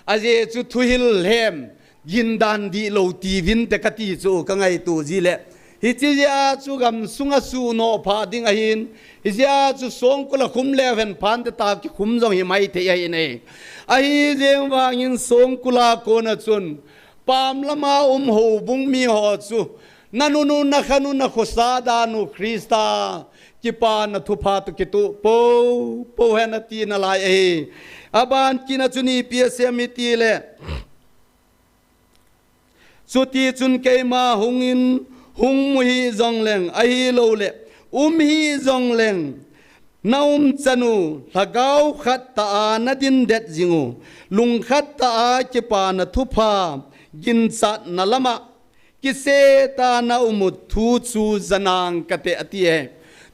Ajeh chu thuhil lhem, gindan dihlou tiuvinte kati chu kangaito jeh le, hiche jeh a chu gamsunga sunoh phah ding ahin, hijeh a chu songkul a khum leu hen phante, tua kikhum jong hi maithei ahi in ahi. Ahi jeng vangin songkul a kona chun pam lama um houbung mi ho chu na nun u na khan u na khosah dan u Christa kipana thupha toh kitoh poupou hen atin alai ahi. Aban kitna chun ipi asei em iti le, chuti chun keima hung in, hung mu hih jongleng, ahilouleh um hih jongleng, na umchan u lhagao khat tah a na dindet jing u, lungkhat tah a kipana thupha ginchatna lama kisehtah a na um u thu chu janang kate ati e.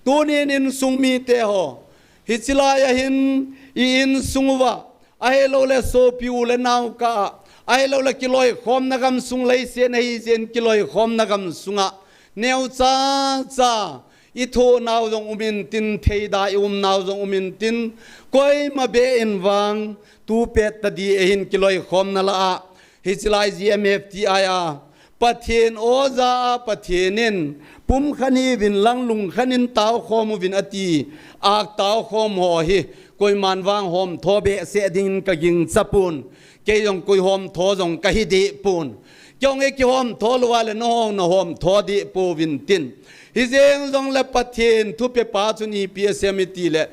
Tunin insung mite ho, hiche lai a hin i insung uva, ahilouleh sopi u le nao kah a, ahilouleh kiloikhomna gamsung, leiset a hijeh in kiloikhomna gamsunga neocha cha i thoh nau jong um intin, theida i um nau jong um intin, koima beh in vang tu pet tadi ahin kiloikhomna lah a, hiche lai G M F T I a Pathen oja a Pathen in pumkhat hiuvin lang lungkhat in taokhom uvin ati, a taokhom ho hi koiman vang homtho behseh dingin ka gingcha pon. Kei jong koi homtho jong kahi deh pon. Kei jong eiki homtho lou a le nangho na homtho deh pouvin tin. Hijeng jongle Pathen thupepa chun ipi asei em iti le,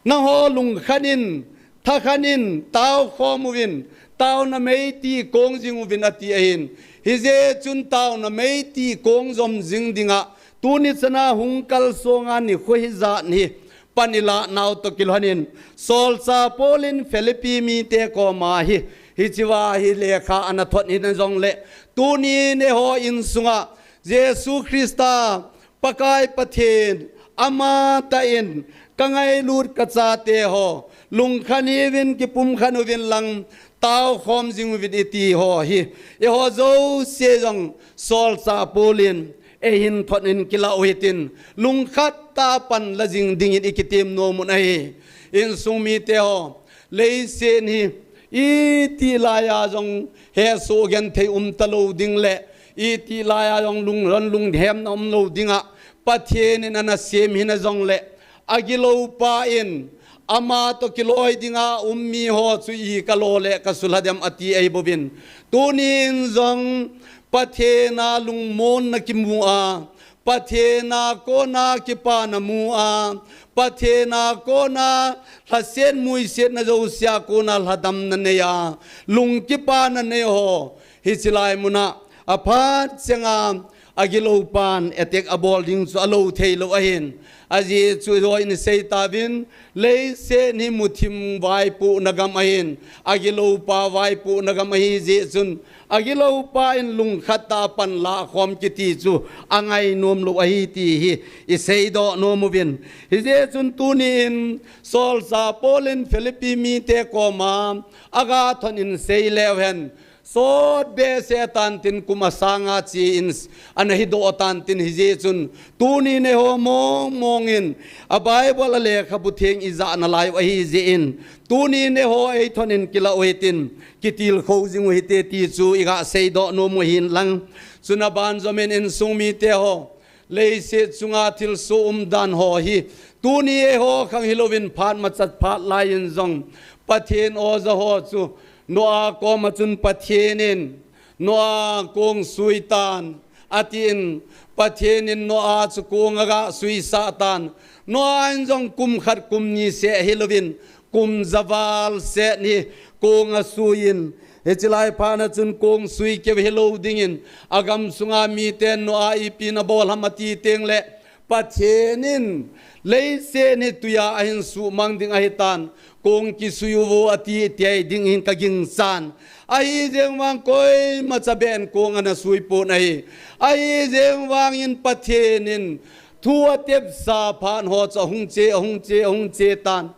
nangho lungkhat in, thakhat in, taokhom uvin, taona meiti kong jing uvin ati ahin. Hijeh chun taona meiti kong jom jing dinga tuni chana hung kalsonga nikho hijat hi pan ilah nau toh kilhonin, Solchah Paul in Philippi mite koma hi, hichea hi lekha ana thot hina jongle, tunin eiho insunga Jesu Christa Pakai Pathen, amatah in ka ngailut ka chate ho, Lungkhan hiuvin, kipumkhan uvin lang, taokhom jing uvin iti ho hi, eiho jouse jong solchah Paul in eihin thot in kilah u hitin, lungkhat tah a pan la jing dingin ikitem nom un ahi. Insung mite ho, leiset hi iti laiya jong hesoh genthei um talou ding le, iti laiya jong lungdon lunghemna umlou dinga Pathen in ana sem hina jongle, agiloupa in ama toh kiloi dinga um mi ho chu ipi kalo le kasulha dem ati ahi bouvin. Tunin jong Pathen a lungmonna kimu a, Pathen a kona kipana mu a, Pathen a kona lhaset muisetna jousea kona lhadamna nei a, lungkipana nei ho, hiche lai muna aphat chenga agiloupan attack abol ding chu alou theilou ahin. Ajeh chu ijo in seitauvin, leiset hi muthim vaipohna gam ahin, agiloupa vaipohna gam ahi jeh chun, agiloupa in lungkhat tah a pan lahkhom kiti chu angainom lou ahi ti hi iseidoh nom uvin. Hijeh chun tunin solchah Paul in Philippi mite koma agathot in seileu hen, sot behseh tantin kum asanga che in ana hidoh tantin, hijeh chun tunin eiho mong mong in a Bible a lekhabu theng ijah nalai u ahijeh in, tunin eiho eithot in kilah u hitin, kitilkhou jing u hite ti chu iga seidoh nom u ahin lang. Chuna banjom in insung mite ho, leiset chunga thilsoh umdan ho hi, tuni eiho khang hilouvin phat machat phat laiyin jong Pathen oja ho chu Noah koma chun Pathen in Noah kong sui tan, atin, Pathen in Noah chu kong aga suisah tan. Noah in jong kum khat kum ni seh hilouvin, kum javal seh ni kong asuiyin, hiche lai phat a chun kong sui keu hilou dingin, agam sunga miten Noah ipi nabol ham ati tengle, Pathen in leiset hi tuiya ahin suhmang ding ahitan, kong kisui uvo ati tei ding hin kagingchan. Ahijeng vang koimacha beh in kong ana sui pon ahi. Ahijeng vangin Pathen in thu atepsa phat ho chu ahung che, ahung che, ahung che tan.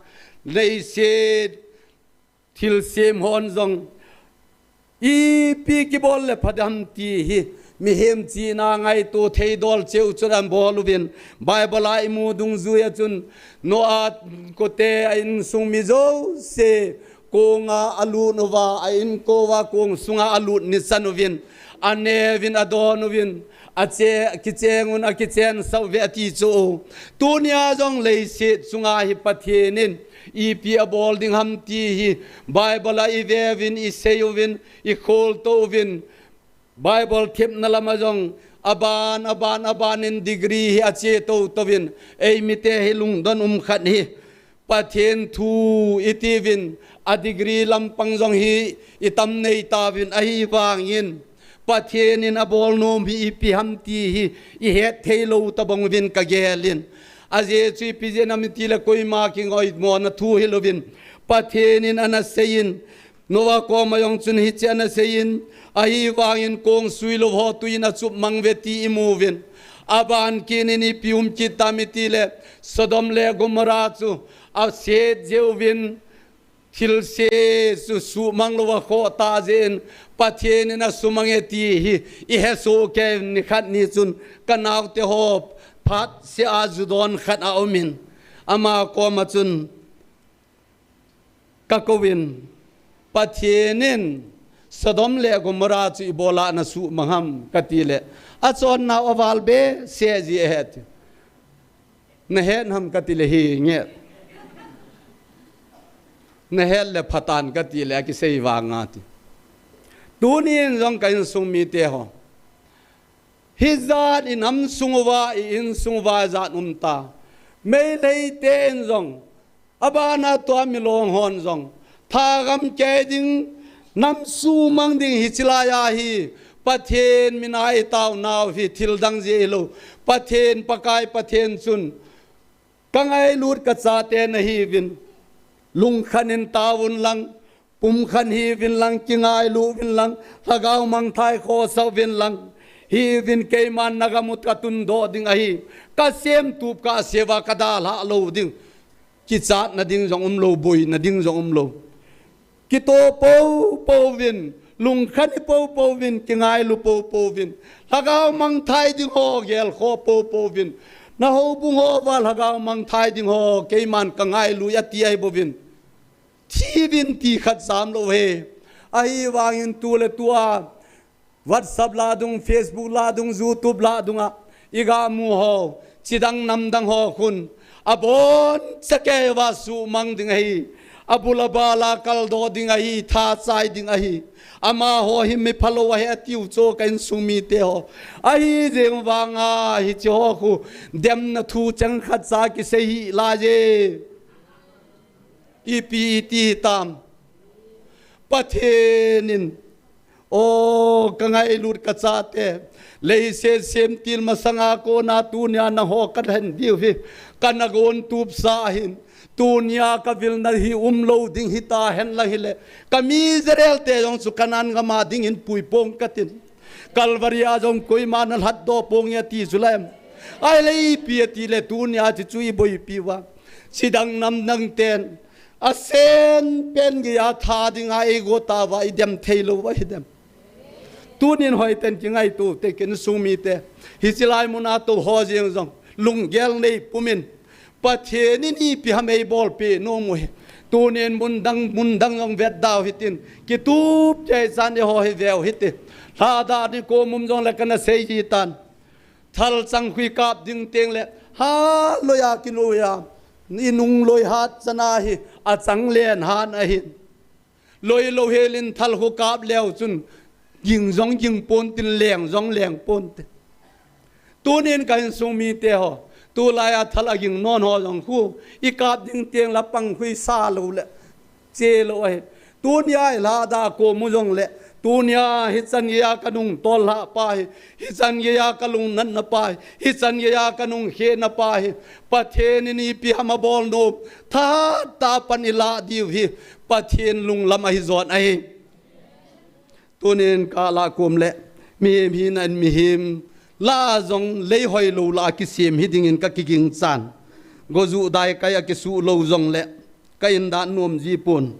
Leiset thilsem hon jong ipi kibol le pha dem ti hi mihem chihna ngaito thei dol cheh u chu abol uvin. Bible a imu dungjuiya chun Noah kote a insung mi jouse konga alut uva, a inko uva kong sunga alut nisan uvin, aneuvin, adon uvin, ache, kicheng un, akichensah uve ati chu. Tunia jong leiset chunga hi Pathen in ipi abol ding ham ti hi Bible a iveuvin, isei uvin, ikholtou uvin. Bible thepna lama jong aban, aban, aban in degree hi ache tou touvin, eimite hi lungdon um khat hi Pathen thu itiuvin, a degree lampang jong hi itam nei tauvin, ahivangin Pathen in abol nom hi ipi ham ti hi ihet thei lou tabang uvin kagelin. Ajeh chu ipi jeh ham itile koima kingoimona thu hilouvin, Pathen in ana seiyin, Noah koma jong chun hiche ana seiyin, ahivangin kong sui lou ho tuiyin achup mang uve ti imu uvin. Aban kit in ipi um kit tam itile, Sodom le Gomorrah chu aset jeh uvin, thilse chu suhmang louva khoh tah jeh in, Pathen in asumang e ti hi ihesoh kei uvin. Nikhat ni chun kanaote ho phatseh a ju don khat aumin, ama koma chun kakouvin, Pathen in Sodom le Gomorrah chu ibola nasuhmang ham katile, achonnau aval behseh ji ahi ati. Nahet ham katile, hi nge. Nahet le phatan katile, akisei vanga ti. Tunin jong ka insung mite ho, hijat inam sung uva, i insung uva jat umta. Meitei ten jong abana tua milong hon jong thagam kei ding, nam suhmang ding hiche laiya hi Pathen mina itaonau hi thildang jeh hilou. Pathen, Pakai Pathen chun, kangailut kachate nahiuvin, lungkhan in taovun lang, pumkhan hiuvin lang, kingailu uvin lang, lhagao mangthai khosah uvin lang, hiuvin, keiman nagam u katundoh ding ahi, kasemtup kahseuva kadalhah lou ding. Kichatna ding jong umlou, boina ding jong umlou. Kito popo uvin, lungkham hi popo uvin, kingailu popo uvin. Lhagao mangthai ding ho gelkhoh popo uvin. Na houbung hoa lhagao mangthai ding ho keiman kangailu e ati ahi bouvin. Thi uvin ti khat jamlou ahi. Ahivangin tuletua WhatsApp lah dung, Facebook lah dung, YouTube lah dunga iga mu ho, chidang namdang ho khun, aboncha keiva sumang ding ahi, abul abal a kaldoh ding ahi, tha chai ding ahi. Amaho hi mi phalou ahi atiu chu ka insung mite ho. Ahijeng vanga hiche ho khu demna thu chang khatcha kisei hih laiye. Ipi iti hitam? Pathen in, o, kangailut kachate, leiset semtil masanga kona tunia nangho kalhen diu hi kana gon tupsa ahin. Tunia kavilna hi umlou ding hita henlang hile, kami Israel te jong chu Canaan gama dingin puipong katin. Calvary a jong koima nalhatdoh ponge ati chulem. Ahile ipi atile tunia hichu iboipi uva, chidang namdang ten asen pen geiya tha dinga eigot uva idem theilou uva hidem. Tunin hoiten kingaito ute ka insung mite. Hiche lai muna tou ho jeng jong lunggel nei pumin, Pathen in ipi ham eibolpeh nom u hi. Tunin mundang mundang jong vetdau hitin, kitup tei chan eiho hi veu hite. Lhadah ni kom um jongle kana sei hitan. Thal chang khu ikap ding tengle, ha loiya kiloiya, inung loi hat chana hi achang len han ahin. Loilou helin thal khu kap leu chun ging jong ging ponte, leng jong leng ponte. Tunin ka insung mite ho, tulaiya thal aging non ho jong khu ikap ding tengle pang khu isa loule chelou ahi. Tunia ilhadah kom u jongle, tunia hichan geiya kanung tollhah pa hi, hichan geiya kalungnatna pa hi, hichan geiya kanung khehna pa hi, Pathen in ipi ham abol nom, thahat tah a pan ilah diu hi Pathen lunglam ahi jong ahi. Tunin kalah kom le, mihem hina in mihem lah jong lei hoilou lah a kisem hidingin kakiging chan. Gojuh daikai a kisuh lou jongle ka indah nom jipon.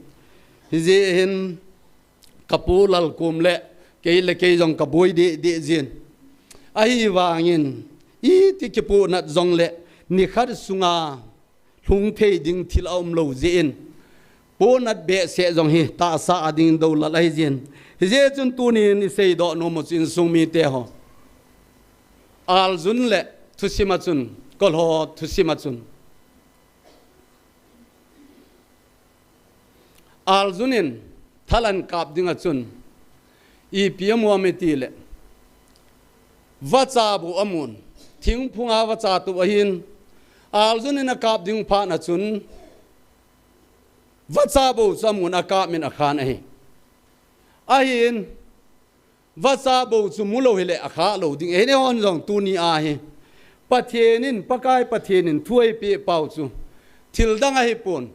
Hijeh hin kapu lal kom le, kei le kei jong kaboi deh deh jin. Ahivangin, iti kipohnat jongle, nikhat sunga lhung thei ding thil aumlou jeh in, pohnat behseh jong hi tahsa a dingin doulal ahi jin. Hijeh chun tunin iseidoh nom u chu insung mite ho, aljun le thusim a chun, kolho thusim a chun, aljun in thal ahin kap dinga chun, ipi amu ham itile, vacha bou amun, thingphunga vacha tou ahin, aljun in akap ding phat a chun, vacha bou chu amun akap in akhan ahi. Ahin, vacha bou chu mulou hile akhah lou ding ahi. Eihon jong tunia hi Pathen in, Pakai Pathen in thu eipeh pau chu thil dang ahipon.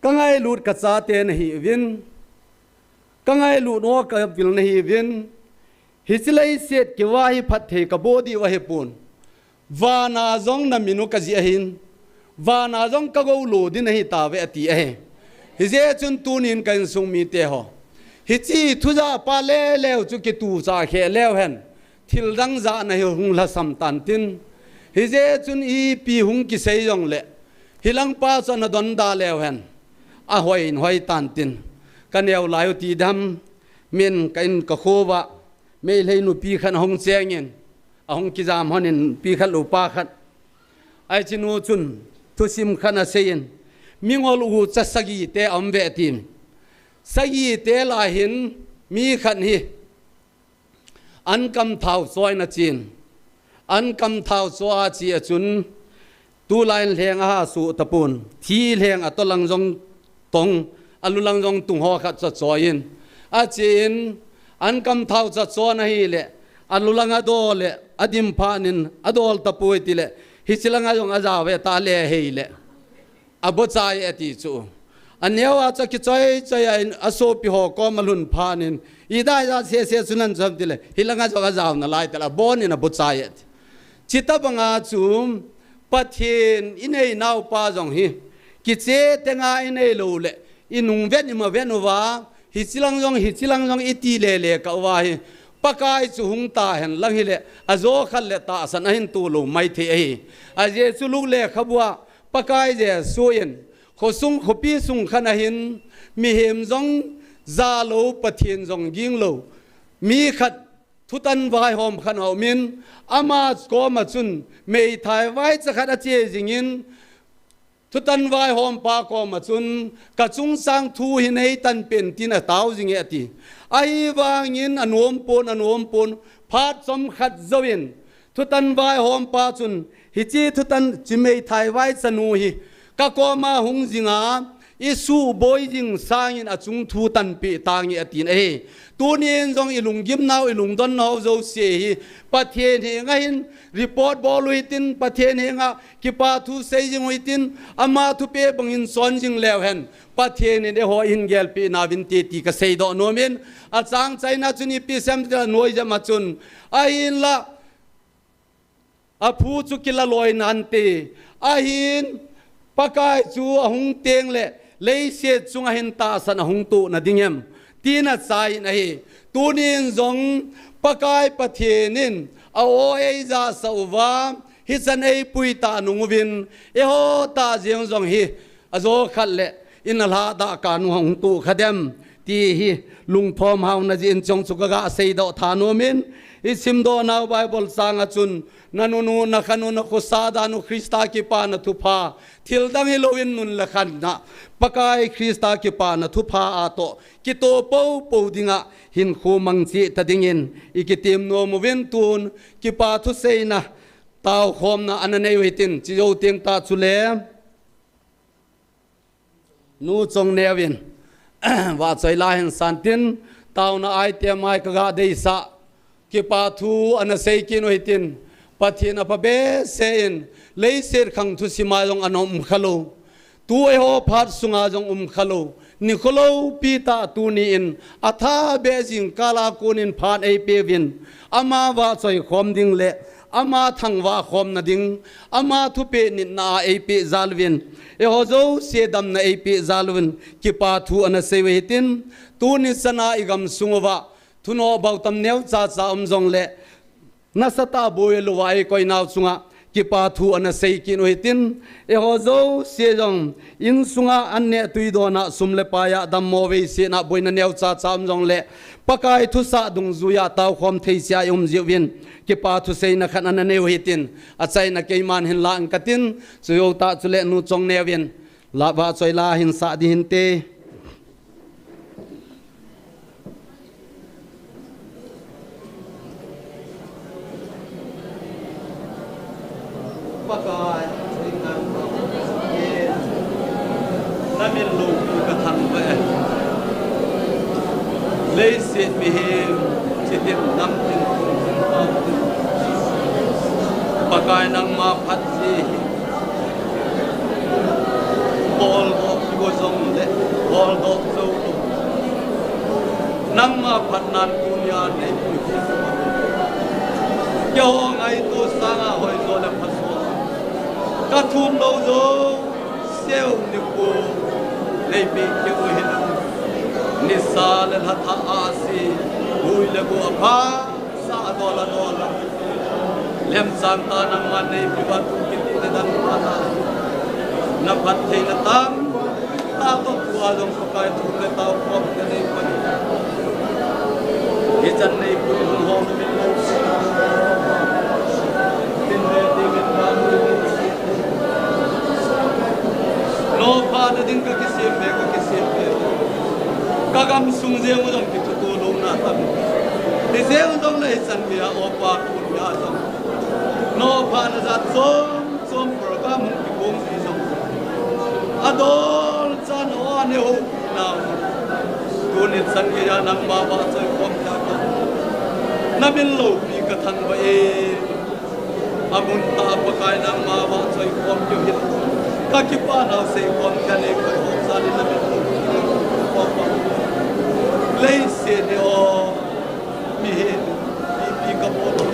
Kangailut kachate nahiuvin, kangailut u kavil nahiuvin, hiche leiset keuva hi phatthei kaboh diu ahipon. Vana jong namin u kajih ahin, vana jong kagoulou ding ahitauve ati ahi. Hijeh chun tunin ka insung mite ho, hiche thujah pa leleu chu kituchah kheh leu hen, thil dang jahna hi hung lhasam tantin. Hijeh chun ipi hung kisei jongle, hilang pa chu ana donda leu hen, ahoi in hoi tantin. Kaneo lai u ti dam, min ka in kakhouva Meitei nupi khat ahung chengin, ahung kijam lhonin nupi khat lou pa khat, ahi chinu chun thusim khat aseiyin, mingol ucha sagite aum ve tin. Sagite lah a hin mi khat hi ankam thao choina chen, ankam thao cho a che a chun, tulai in lheng aha suh tapon, thi lheng atolang jong tong, alulang jong tung ho khat chu achoiyin, achen, ankam thao chu achon ahile, alulang adol le, adim phat in adol tapoi tile, hiche langa jong ajao ve ta le hei le, abochai ati chu. Aneo a chu akichoi choi a in asopi ho kom alhun phat in, idai ja sese chu nan jam tile, hilanga jong ajao nalai tile, abonin abochai ati. Chuti banga chu Pathen i neinaupa jong hi, kiche tenga i neilou le, i nung ven i ma ven uva, hichilang jong, hichilang jong i ti lele kah uva hi, Pakai chu hung tahen lang hile, ajo khat le tahsan ahin tolou maithei ahi. Ajeh chu Luke lekhabua, Pakai Jesu in, khosung, khopi sung khat ahin, mihem jong jalou, Pathen jong ginglou, mi khat thutan vaihom khat aumin, ama koma chun, meithai vaicha khat ache jingin, thutan vaihompa koma chun, ka chungchang thu hi neitanpeh in tin atao jinge ati. Ahivangin anom pon, anom pon, phat chomkhat jouvin, thutan vaihompa chun, hiche thutan chi meithai vaicha nu hi, ka koma hung jinga, i suboi jing sangin achung thu tanpeh tange atin ahi. Tunin jong i lunggimnau, i lungdonnau jouse hi, Pathen henga hin report bol u hitin, Pathen henga kipa thu sei jing u hitin, ama thupeh bangin chon jing leu hen, Pathen in eiho eihin gelpeh nauvinte ti kaseidoh nomin, achang chaina chun ipi sem tile noi jep ma chun, ahinla, aphu chu kila loi nante, ahin, Pakai chu ahung teng le, leiset chunga hin tahsan ahung tohna ding em, tin achai in ahi. Tunin jong, Pakai Pathen in, a-o eijahsah uva, hichan eipui tah nung uvin, eiho tah jeng jong hi, ajo khat le, in alhadah kanu hung tohkha dem, ti hi, lungthom hauna jeh in chong chu kaga seidoh tha nomin, i simdohnau Bible changa chun, na nunu, na khanu, na khosa danu, Christa kipana thupha, thil dang hilouvin nun le khanna, Pakai Christa kipana thupha atoh, kitoh poupou dinga, hinkho mang cheh ta dingin, i kitem nom uvin tun, kipa thuseina, taokhomna ana nei u hitin, chujou teng tah chule, Nu Chongneo in, vahchoi la hin san tin, taona item a kaga deisah, kipa thu ana sei kit u hitin, Pathen apha behseh in, leiset khang thusim a jong ana um khalou. Tu eiho phat sunga jong um khalou. Nikho loupi tah tuni in, athabeh jingkal a konin phat eipeuvin, ama vahchoi khom ding le, ama thangvah khomna ding, ama thupeh nitna a eipeh jal uvin, eiho jouse damna eipeh jal uvin, kipa thu ana sei u hitin, tuni chana i gamsung uva, thunoh bautam neocha cha um jongle, nasatah a boi louva eikoinau chunga, kipa thu ana sei kit u hitin, eiho jouse jong, insunga an neh tui dona sum le pai a dammo veisetna boina neocha cha um jongle, Pakai thusah dungjuia taokhom thei sea i um jiuvin, kipa thuseina khat ana nei u hitin, achaina keiman hin lang katin, chujou tah chule Nu Chongneo in, la vahchoi la hin sah ding hinte. Pakai, na min loupi kathangvah e. Leiset mihem, chitin namtin, Pakai nangma phat ji hi. Boldoh kibol jongle, boldoh jou lou. Nangma phatnan tunia neipui. Keiho ngaito sanga hoijo le phajo. Kathum lou jouseu nikho neipeh kit u hen. Nisa le lhathah ahsi, boi le go apha. Sa a dol a dol a. Lemchang tah nangman neipi uva tu kiti le dan pha ta. Na phattheina tamtah toh tua jong Pakai thu le taokhom kanei pan. Hichan neipui hung hom min lo. Tin le ti min ba. Nopha na ding kakisem be, kakisem be. Kagamsung jeng u jong kithuto louna tam. Hijeng jongle hichan geiya, O Pa, tuni a jong nopha na jat chom chom program hung kibol ji jong. Adol chan o ane ho na. Tuni chan geiya nangma vahchoi khom ta ka. Na min loupi kathangvah e. Amun tah a Pakai nangma vahchoi khom keu hin. Kakipa nau sei khom kane ka thom sa ni na min loupi. Leiset ni o. Mihem, ipi kabol lou.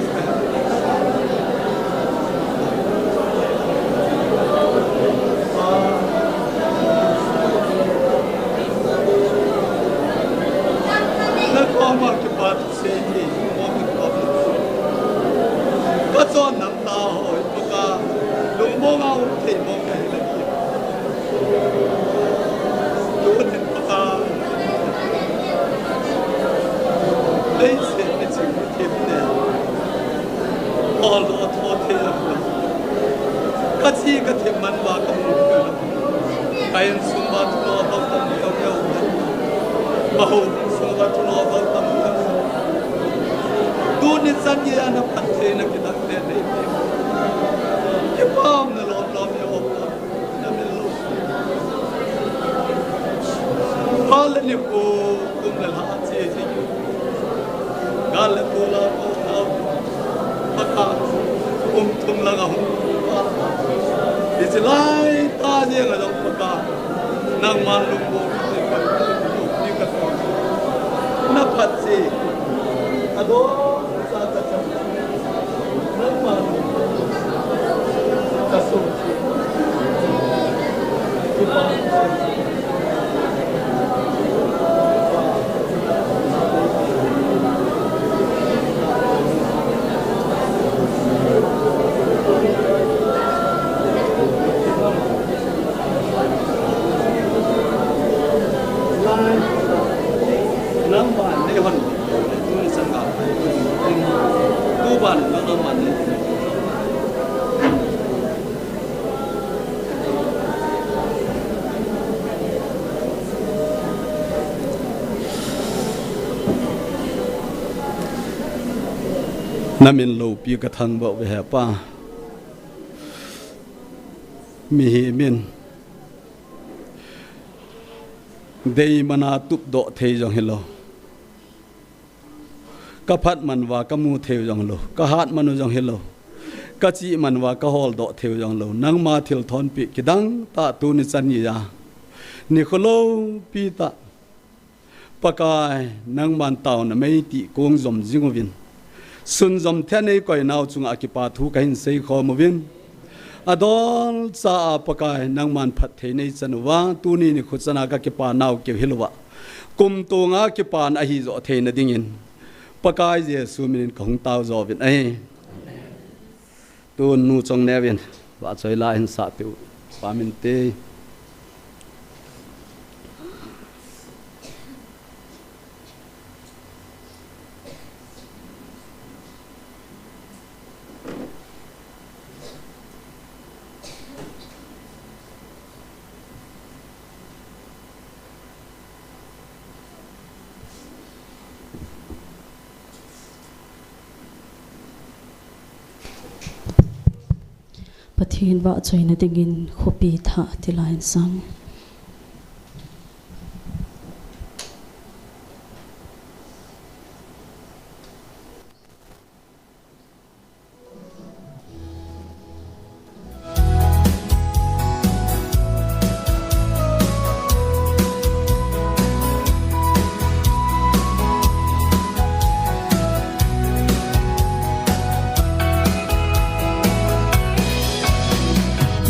Ka insung uva thilou abol tam ni aum e. Ka houbung sung uva thilou abol tam ni aum e. Tuni chan geiya na phattheina kidang tah nei tah. Kipana lom lom e o Pa. Na min lou. Phat le nikho, kum le lha che che. Gal le tol a ko nau. Pakai, kum thum lang a hung. Hiche lai tah jeng a jong Pakai, nangman lungmong kati, kati, kati, kati. Na phat che. Adon sa ka chan. Nangman lungmong. Ka sung che. Kipa. Na min loupi ka thangvah uve he Pa. Mihem in dei man a tupdoh thei jong hilou. Ka phat man uva ka mu thei u jong lou, ka hat man u jong hilou, ka chih man uva ka holdoh thei u jong lou, nangma thilthonpeh kidang tah tuni chan geiya nikho loupi tah Pakai, nangman taona mei tih kong jom jing uvin, sunjom thei a nei koi nau chunga kipa thu kahin seikhom uvin. Adolcha a Pakai, nangman phatthei nei chan uva, tuni nikho chan a ka kipa nau keu hilouva, kum tonga kipana ahi jo theina dingin, Pakai Jesu minin ka hung tao jo uvin ahi. Tun nu Chongneo in vahchoi la hin sah peh u, Pa Minte. Pathen vahchoina dingin khopi thah ti la hin sang.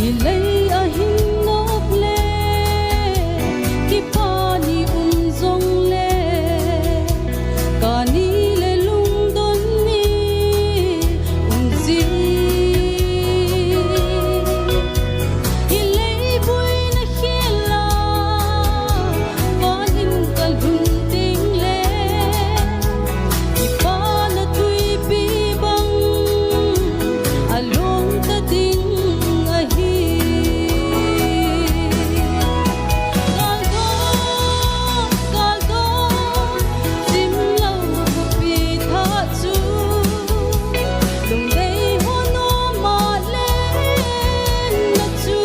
Hilai a hin nok le, kipa ni um jong le, kani le lungdon ni um jing. Hilai boina khel a, van in ka lhun teng le, kipana tuipi bang along ta ding ahi. Kaldoh, kaldoh, chimlou khopi thah chu, lungdei hon um a leng na chu.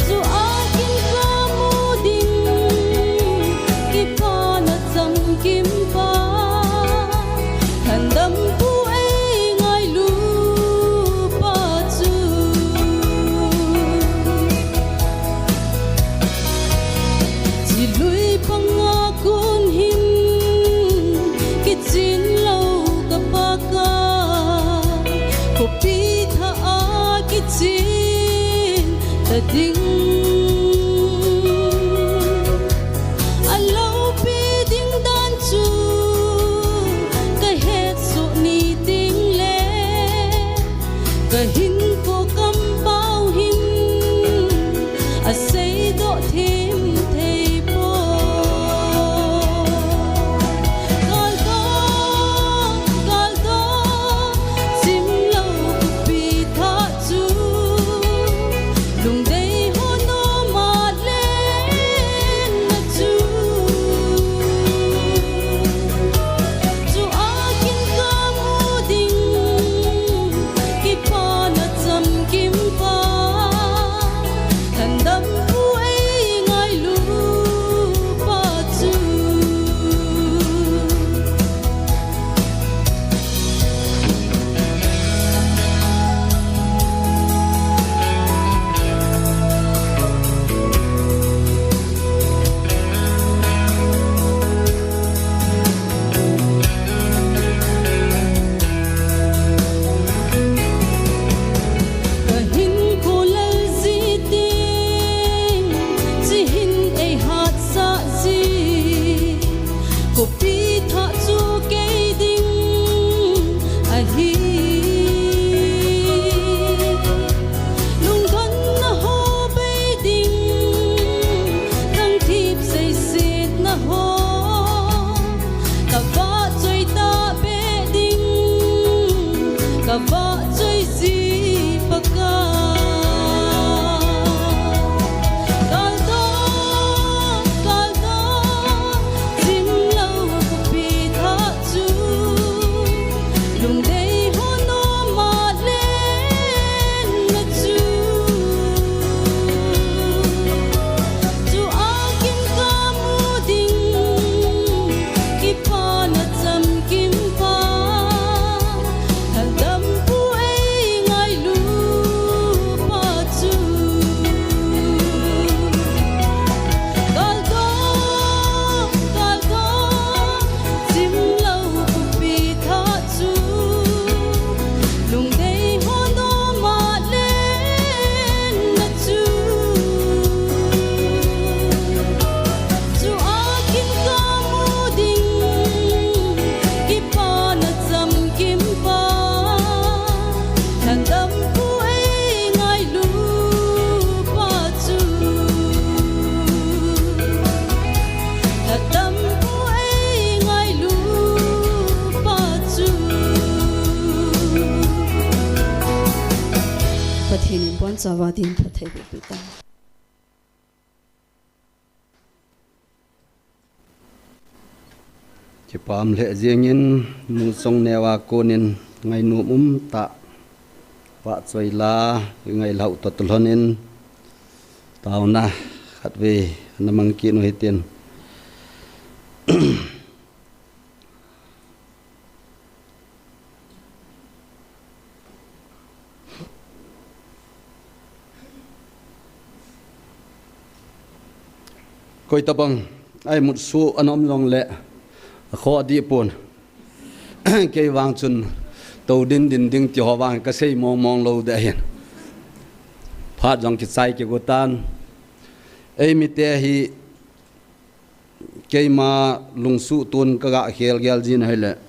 Chu a kin ka mu ding, kipana changkim pa, lhandampu ei ngailu pa chu. Chilui panga kon hin, kichin lou ka Pakai, khopi thah a kichin ta ding. A loupi ding dan chu ka het soh ni teng le, ka hinkho kampau hin a seidoh them thei poi. Kaldoh, kaldoh, chimlou khopi thah chu, Vadin phatthei boh peh tan. Kipah lheh jingin, nusung neo a konin ngainom umtah, vahchoi la, ngai lhau toh tulhonin, taona khatvei ana mang kit u hitin. Koi tabang a imut suh ana um jongle, akhoh dih pon. Kei vang chun, tou din din ding ti ho vang kasei mong mong lou ding ahin. Phat jong kichai kigo tan. Eimite hi keima lungsuh tun kaga khel gel jin ahile,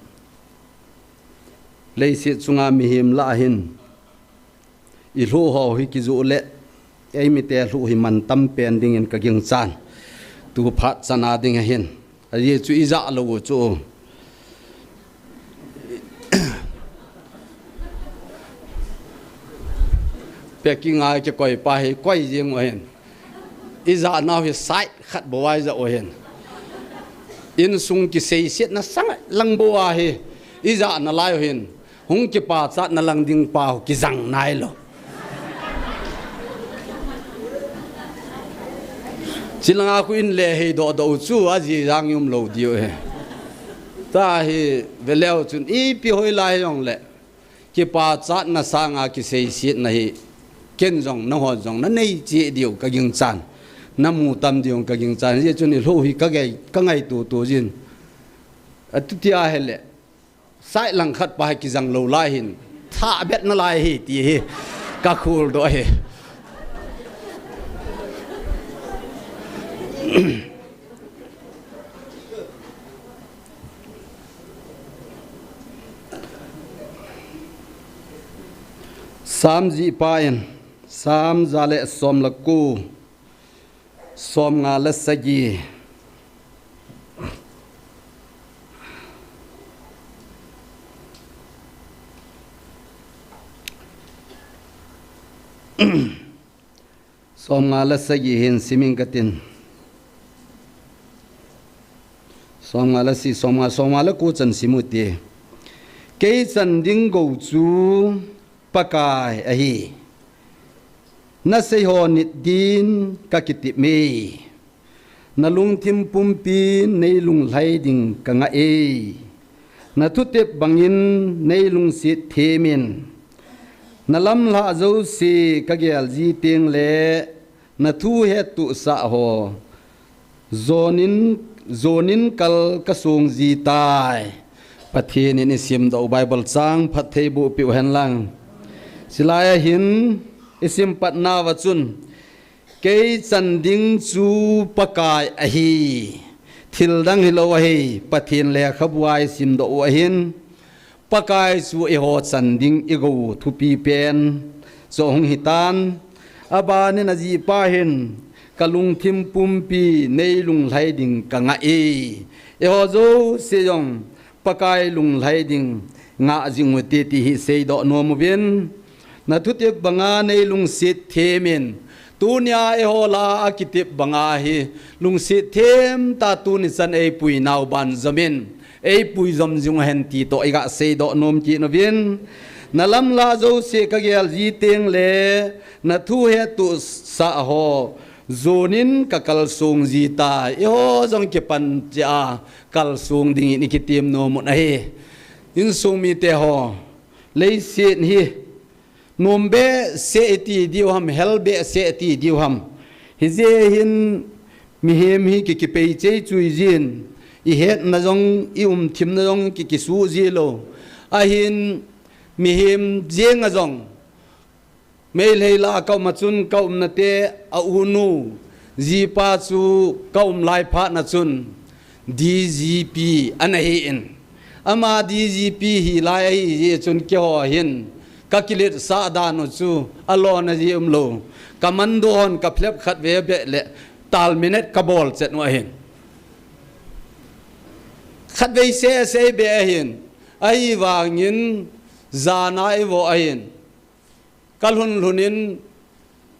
leiset chunga mihem lah a hin ilhuh ho hi kijoh le, eimite lhuh hi mantam pen dingin kaginchan. Tu phat chana ding ahin. Ajeh chu ijah lou u chu packing a kikoi pa hi koi jing u ahin. Ijah nau hi side khat bou a ijah u ahin. Insung kiseisetna sang lang bou a hi ijah nalai u ahin. Hung kipachatna lang ding pa u kijang nailou. Chilanga khu in le hei doh doh u chu ajijang um lou diu ahi. Tahi veleu chun ipi hoilai jongle, kipachatna sanga kiseisetna hi ken jong, nahon jong nanei cheh diu kaginchan. Namu tam diu kaginchan. Hijeh chun ilhuh hi kangai, kangaito to jin. Atuti ahile, side lang khat pa hi kijang lou lai hin, thah bet nalai hi ti hi kakhol doh ahi. Sam jihpa in, Sam ja le som le ko, som nga le sagi. Som nga le sagi hin simin katin. Som nga le sagi, som nga, som nga le ko chan sim u hite. Kei chan ding gou chu Pakai ahi. Nasei ho nit din kakitep e. Nalungthim pumpin neilunglhai ding kangah e. Nathutep bangin neilungset themin, nalamlhah jouse kagel ji tengle, nathu hettohsah ho jonin, jonin kal kasong ji tai. Pathen in isimdoh u Bible chang phatthei boh peh u hen lang. Chulai a hin isim patna uva chun, kei chan ding chu Pakai ahi. Thil dang hilou ahi, Pathen lekhabu a isimdoh u ahin. Pakai chu eiho chan ding igou thupi pen chu hung hitan. Abanin ajihpa hin, kalungthim pumpi neilunglhai ding kangah e. Eiho jouse jong Pakai lunglhai ding ngah jing u hite ti hi seidoh nom uvin. Nathutep banga neilungset themin, tunia eiho lah a kitep banga hi lungset them tah tuni chan eipui nau banjomin, eipui jom jing u hen ti toh iga seidoh nom kit uvin. Nalamlhah jouse kagel ji tengle, nathu hettohsah ho jonin kakal song ji tai. Eiho jong kipan cheh a kalsong dingin ikitem nom u ahi. Insung mite ho, leiset hi nom behseh iti diu ham, hel behseh iti diu ham. Hijeh hin mihem hi ki, kipei chei chui jin, ihetna jong, iumthimna jong ki, kisuh ji lou. Ahin mihem jenga jong, Meitei lah a kaum a chun kaumna te a unu, jipa chu kaum lai phat na chun D G P ana hi in. Ama D G P hi lai ahi jeh chun keiho hin kakiletsah dan u chu alona ji umlou. Commando hon kaphlep khatvei beh le tal minute kabol chet u ahin. Khatvei seh seh beh ahin. Ahivangin jana eivo ahin. Kalhun lhun in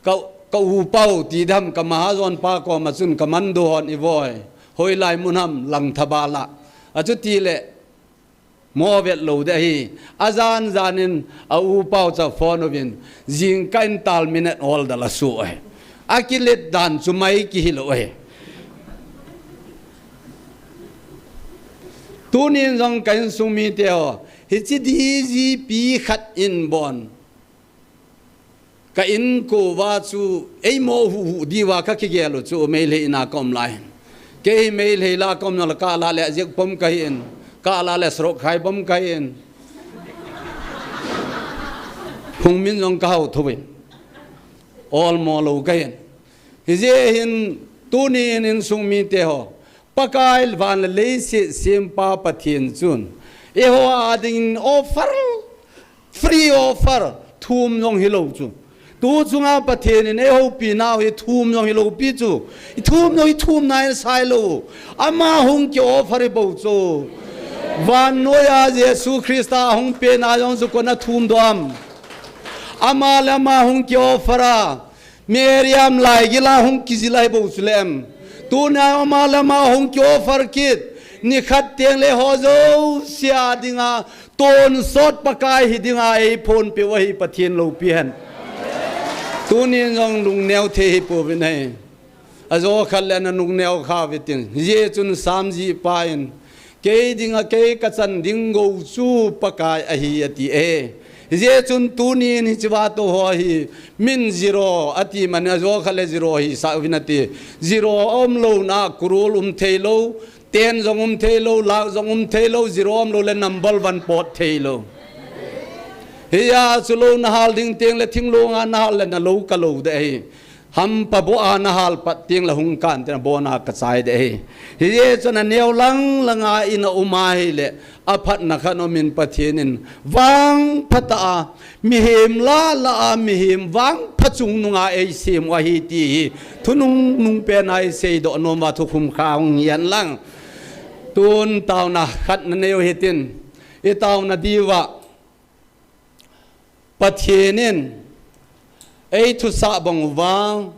ka, ka upau ti dam, ka mahajon pa koma chun ka mando hon i voi. Hoilai mun ham lang thabala. Achuti le, mo vet lou de hi. Ajan jan in a upau cha phone uvin. Jingkah in tal minute ol da la su ahi. Akilet dan chu mai kihi lou ahi. Tunin jong ka insung mite ho. Hichi D G P khat in bon. Ka inko va chu, eimo huhu diuva ka kigel u chu, Meitei ina ka um lai. Kei Meitei la ka um nung la ka la le jek pom ka hi in, ka la le srok khai pom ka hi in. Hung min jong ka hau thu in. Ol mo lou ka hi in. Hijeh hin tunin insung mite ho. Pakai van le leiset sempa Pathen chun. Eiho a ding offer. Free offer, thum jong hilou chu. Tu chunga Pathen in eihoupi nau hi thum jong hilou pi chu. I thum jong i thum nai sai lou. Ama hung ki offer i bou chu. Vannoiya Jesu Christa hung pena jong chu kona thum doh am. Ama le ama hung ki offer a. Miriam lai gila hung kijil ahi bou chu lem. Tuna ama le ama hung ki offer kit. Nikhat teng le ho jouse a dinga tonsot Pakai hi dinga ei phonpeh u ahi Pathen loupi hen. Tunin jong lungneo thei hi pouvin ahi. Ajo khat le na lungneo kha uvitin. Hijeh chun Sam jihpa in. Kei dinga kei ka chan ding gou chu Pakai ahi ati e. Hijeh chun tunin hichea tou ho hi min zero ati man ajo khat le zero hisah uvin ati. Zero aum louna crore um thei lou, ten jong um thei lou, lakh jong um thei lou, zero aum lou le number one pot thei lou. Hia chu lou na hal ding teng le thinglunga na hal le na lou ka lou de ahi. Hampa boh a na hal pat teng le hung kan tena bona ka chai de ahi. Hijeh chun aneo lang langa ina um ahi le aphatna khat um in Pathen in vangpha tah a mihem lah lah a mihem vangpha chungnunga ei sem u ahi ti hi thunung nung pen a i seidoh nom uva thukhum kha hung hihen lang. Tun tauna khat na nei u hitin i tauna diuva Pathen in ei thusah bang uva,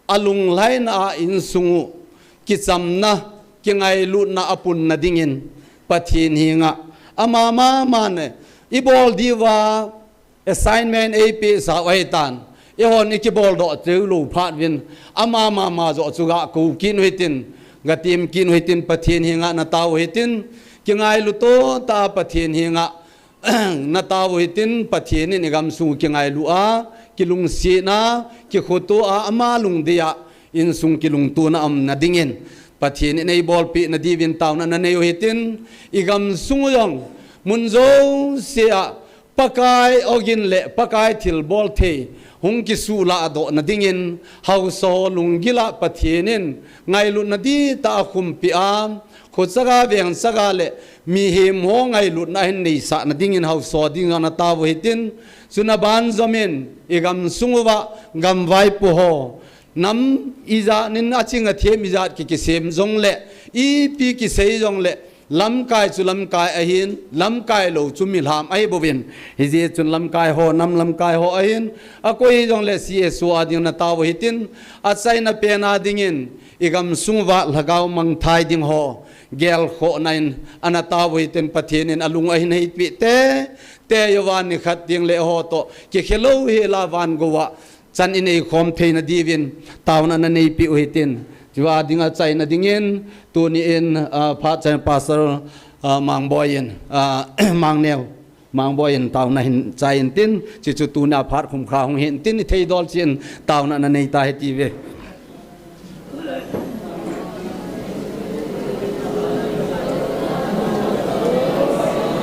alunglhaina a insung u, kichamna, kingailutna apunna dingin, Pathen henga, ama mama ne, i bol diuva, assignment ei pehsah u ahitan, eihon i kibol doh cheh lou phat uvin, ama mama joh chu ga kou kit u hitin, ga tem kit u hitin, Pathen henga na tao u hitin, kingailu to tah a Pathen henga, na tao u hitin Pathen in i gamsung u kingailu a, kilungset a, kikhoto a, ama lungdei a, insung kilungtona umna dingin. Pathen in ei bolpeh na diuvin tauna na nei u hitin, i gamsung u jong, mun jouse a, Pakai ogin le Pakai thilbol thei, hung kisuhlah doh na dingin, haosa lunggil a Pathen in, ngailutna dihtah a khumpeh a, Khochaga vengchaga le mihem ho ngailutna ahin neisah na dingin haosa ding jong na tao u hitin, chuna banjom in i gamsung uva gamvaipo ho, nam ijat nin aching athem ijat ki kisem jongle, ipi kisei jongle, lamkai chu lamkai ahin, lamkai lou chu milham ahi bouvin, hijeh chun lamkai ho, nam lamkai ho ahin, akoi hijongle C S O a ding na tao u hitin, achaina pen a dingin, i gamsung uva lhagao mangthai ding ho, gelkhohna in ana tao u hitin Pathen in alung ahin heipeh te, te uva nikhat teng le ho toh, kikhelou hela van gou a, chan i neikhom theina diuvin, tauna na neipeh u hitin, chua dinga chaina dingin, tuni in, ah, phat chan Pastor, ah, Mangboi in, ah, Mangneo. Mangboi in tauna hin chai intin, chuchu tuna phat khum kha hung hintin, i theidol chin tauna na nei ta hiti uve.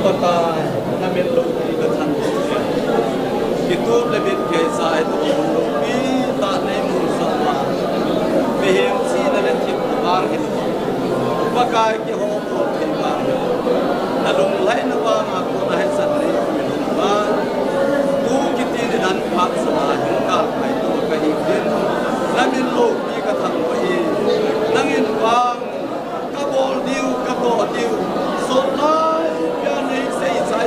Pakai, na min loupi ka than. Kitup le bit kei sai tu mun loupi ta nei mun sa ma. Mihem sina le thip na bar hin. Pakai, kihou thei vang, na lunglhaina vanga kona hichan nei min vang, tu kiti ni dan phat sanga hin kal kai tu ka hi kin, na min loupi ka thang uve. Nangin vang, ka bol diu, ka toh diu, so lai pia nei sei sa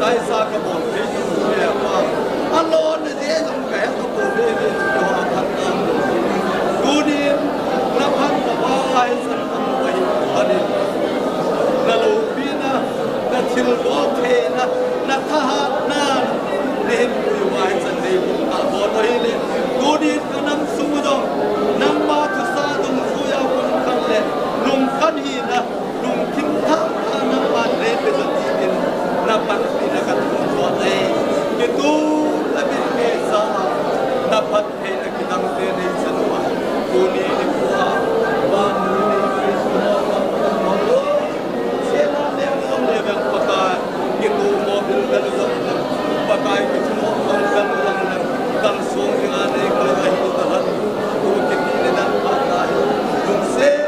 Aisa ka bol thei chu le pa. Alon na je jong ka he ka bol ve ve chu ka ha khat na. Tunin na phat na ba hai san ka ba hi ani. Na lopina, na thilbol theina, na thahatna, na hinpui uva hi chan nei bol ka bol u hile. Tunin ka nam sung u jong, nangma thusei dungjuia pumkhat le, lungkhat hina, lungthim thah a nangman neipe jo tin, na panpina ka thum jo e. Kitu la bin ngeisa, na phat theina kidang te nei chan uva. Tuni nikhoa, vang ni nei Sena le jong le vang Pakai, kitu mo bil ka lu jong le, Pakai kitu mo bil ka lu jong le, kang sung ding a nei koi ahi ta han, tu kiti le nang Pakai, lungset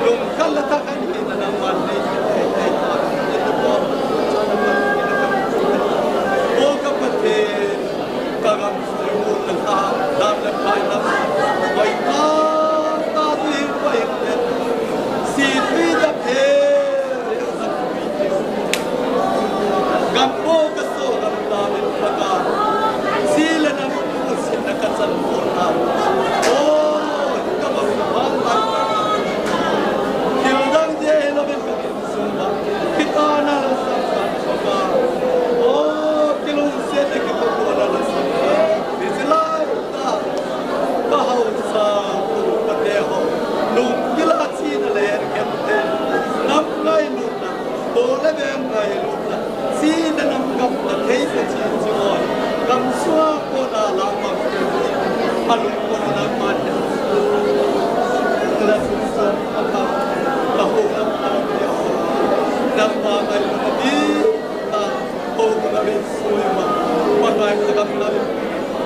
Lungkal le thakan hina nangman nei thei thei ta. O ka Pathen, ka gam sui u na tha, dam le phai na, oi ta, ta tu hi pai le, si tui da phe, gam po ka so gam ta min pa ka, si le na mu sin na ka chan po na. O, ka ba ka ba la. Thil dang je hi lo min ka kin sung ba. Kita na la sa sa pa ka. O, kilungset le kipakona la sa sa. Israel ta. Ka hausa, ka te ho. Lungkila china le ken te. Nam ngailutna. Bol le veng ngailutna. China nam gam na thei sa chi chi oi. Gam sua kona la ma. Alung kona la ma. La su sa ka. La ho la ma. Nam ma ngailutna di. Ta. Ho ka na rin sui ma. Pakai ka gam na rin.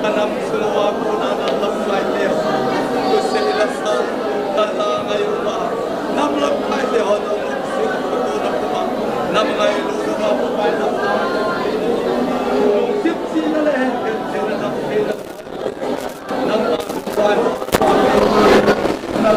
Ka nam sung uva kona na lamkai te ho. Kusei la sa, ka la ngai uva. Nam lamkai te ho, nam sung uva kona kuma. Nam ngailu uva, Pakai nam na. Sip si na le hen, hen, hen, nam, hen, nam. Nam na, nam na.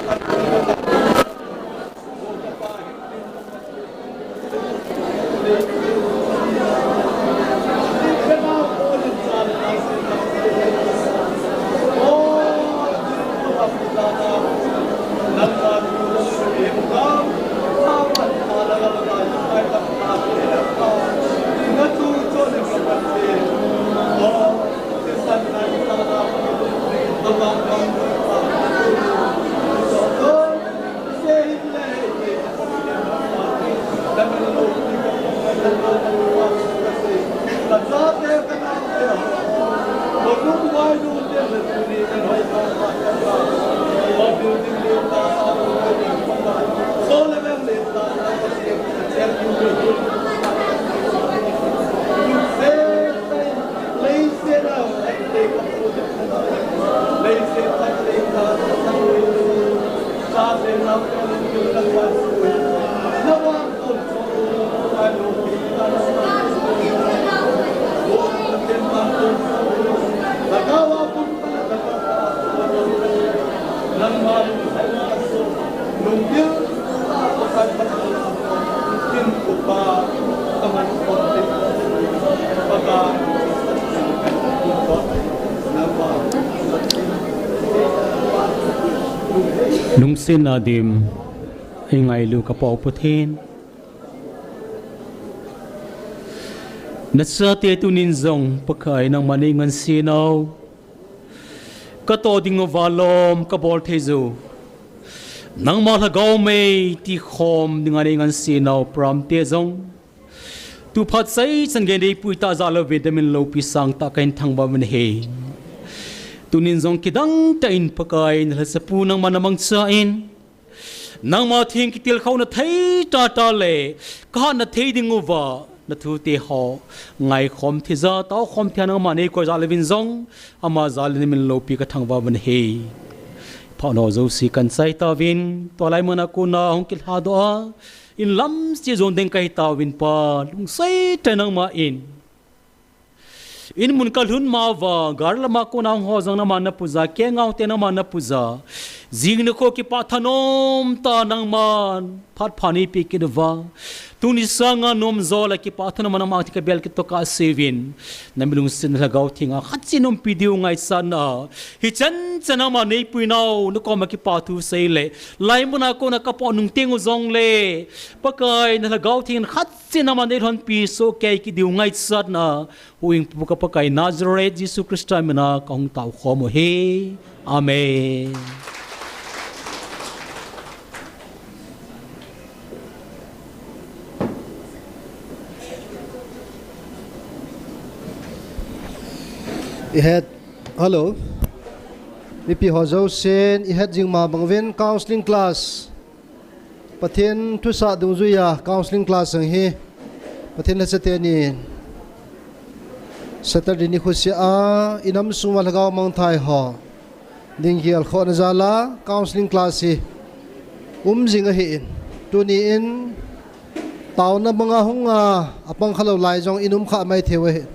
Lungsetna dim, eingailu ka Pa u Pathen. Nachate tunin jong Pakai nangman eingansei nau. Katoh ding uva lom kabol thei jou. Nangma lhagao mei tikhom dinga neingansei nau pram te jong. Tu phat chai chan gei neipui tah jal uvin namin loupi sangtah kahin thangvah uvin ahi. Tunin jong kidang tah in Pakai nalhachapu nangman namangcha in. Nangma theng kitilkhouna thei tahtah le, kahatna thei ding uva, nathute ho, ngaikhom thei ja, taokhom thei a nangma neikoi jal uvin jong, ama jal in namin loupi kathangvah uvin ahi. Phat nau jouse kahin chai tauvin, tulai mun a kona hung kilhadoh a, in lam seh jon ding kahi tauvin Pa, lungset tah in nangma in. In mun kalhun ma uva, gari lama kona hung ho jong nangman napuija, kengao te nangman napuija. Jing nikho kipah thanom tah nangman phat pha neipe kit uva, tuni sanga nomjo le kipah thanom a nangma thikabel kitoh kasei uvin, nami lungset na Lhagao Thenga khatcheh umpi diu ngaichatna, hichan chan a nangma neipui nau nakoma kipathu sei le, lai muna kona kapoh nung teng u jongle, Pakai na Lhagao Theng in khatcheh nangma neilhonpi soh kei kit diu ngaichatna, Huhhingpu ka Pakai Nazareth Jesu Christa mina kahung tao khom u ahi. Amen. Ihet, hello. Mipi ho jousen ihet jing ma bang uvin counseling class, Pathen thusah dungjuia counseling class jong hi Pathen lhacha teni Saturday nikho sea inam sunga lhagao mangthai ho ding gelkhohna jal a counseling class hi um jing ahin, tuni in taona banga hunga apang khalou lai jong in um kha mai thei u ahi.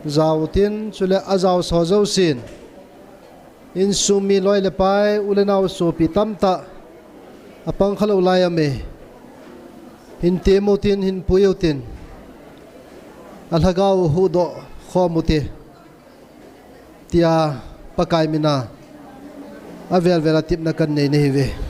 Jao utin, chule ajaosa ho jousen, insung mi loi le pai, u le nao sopi tamtah apang khalou lai aume, hin tem utin, hin pui utin, alhagao u huhdoh khom ute, tia Pakai mina avel vel a tepna kanei nahiuve.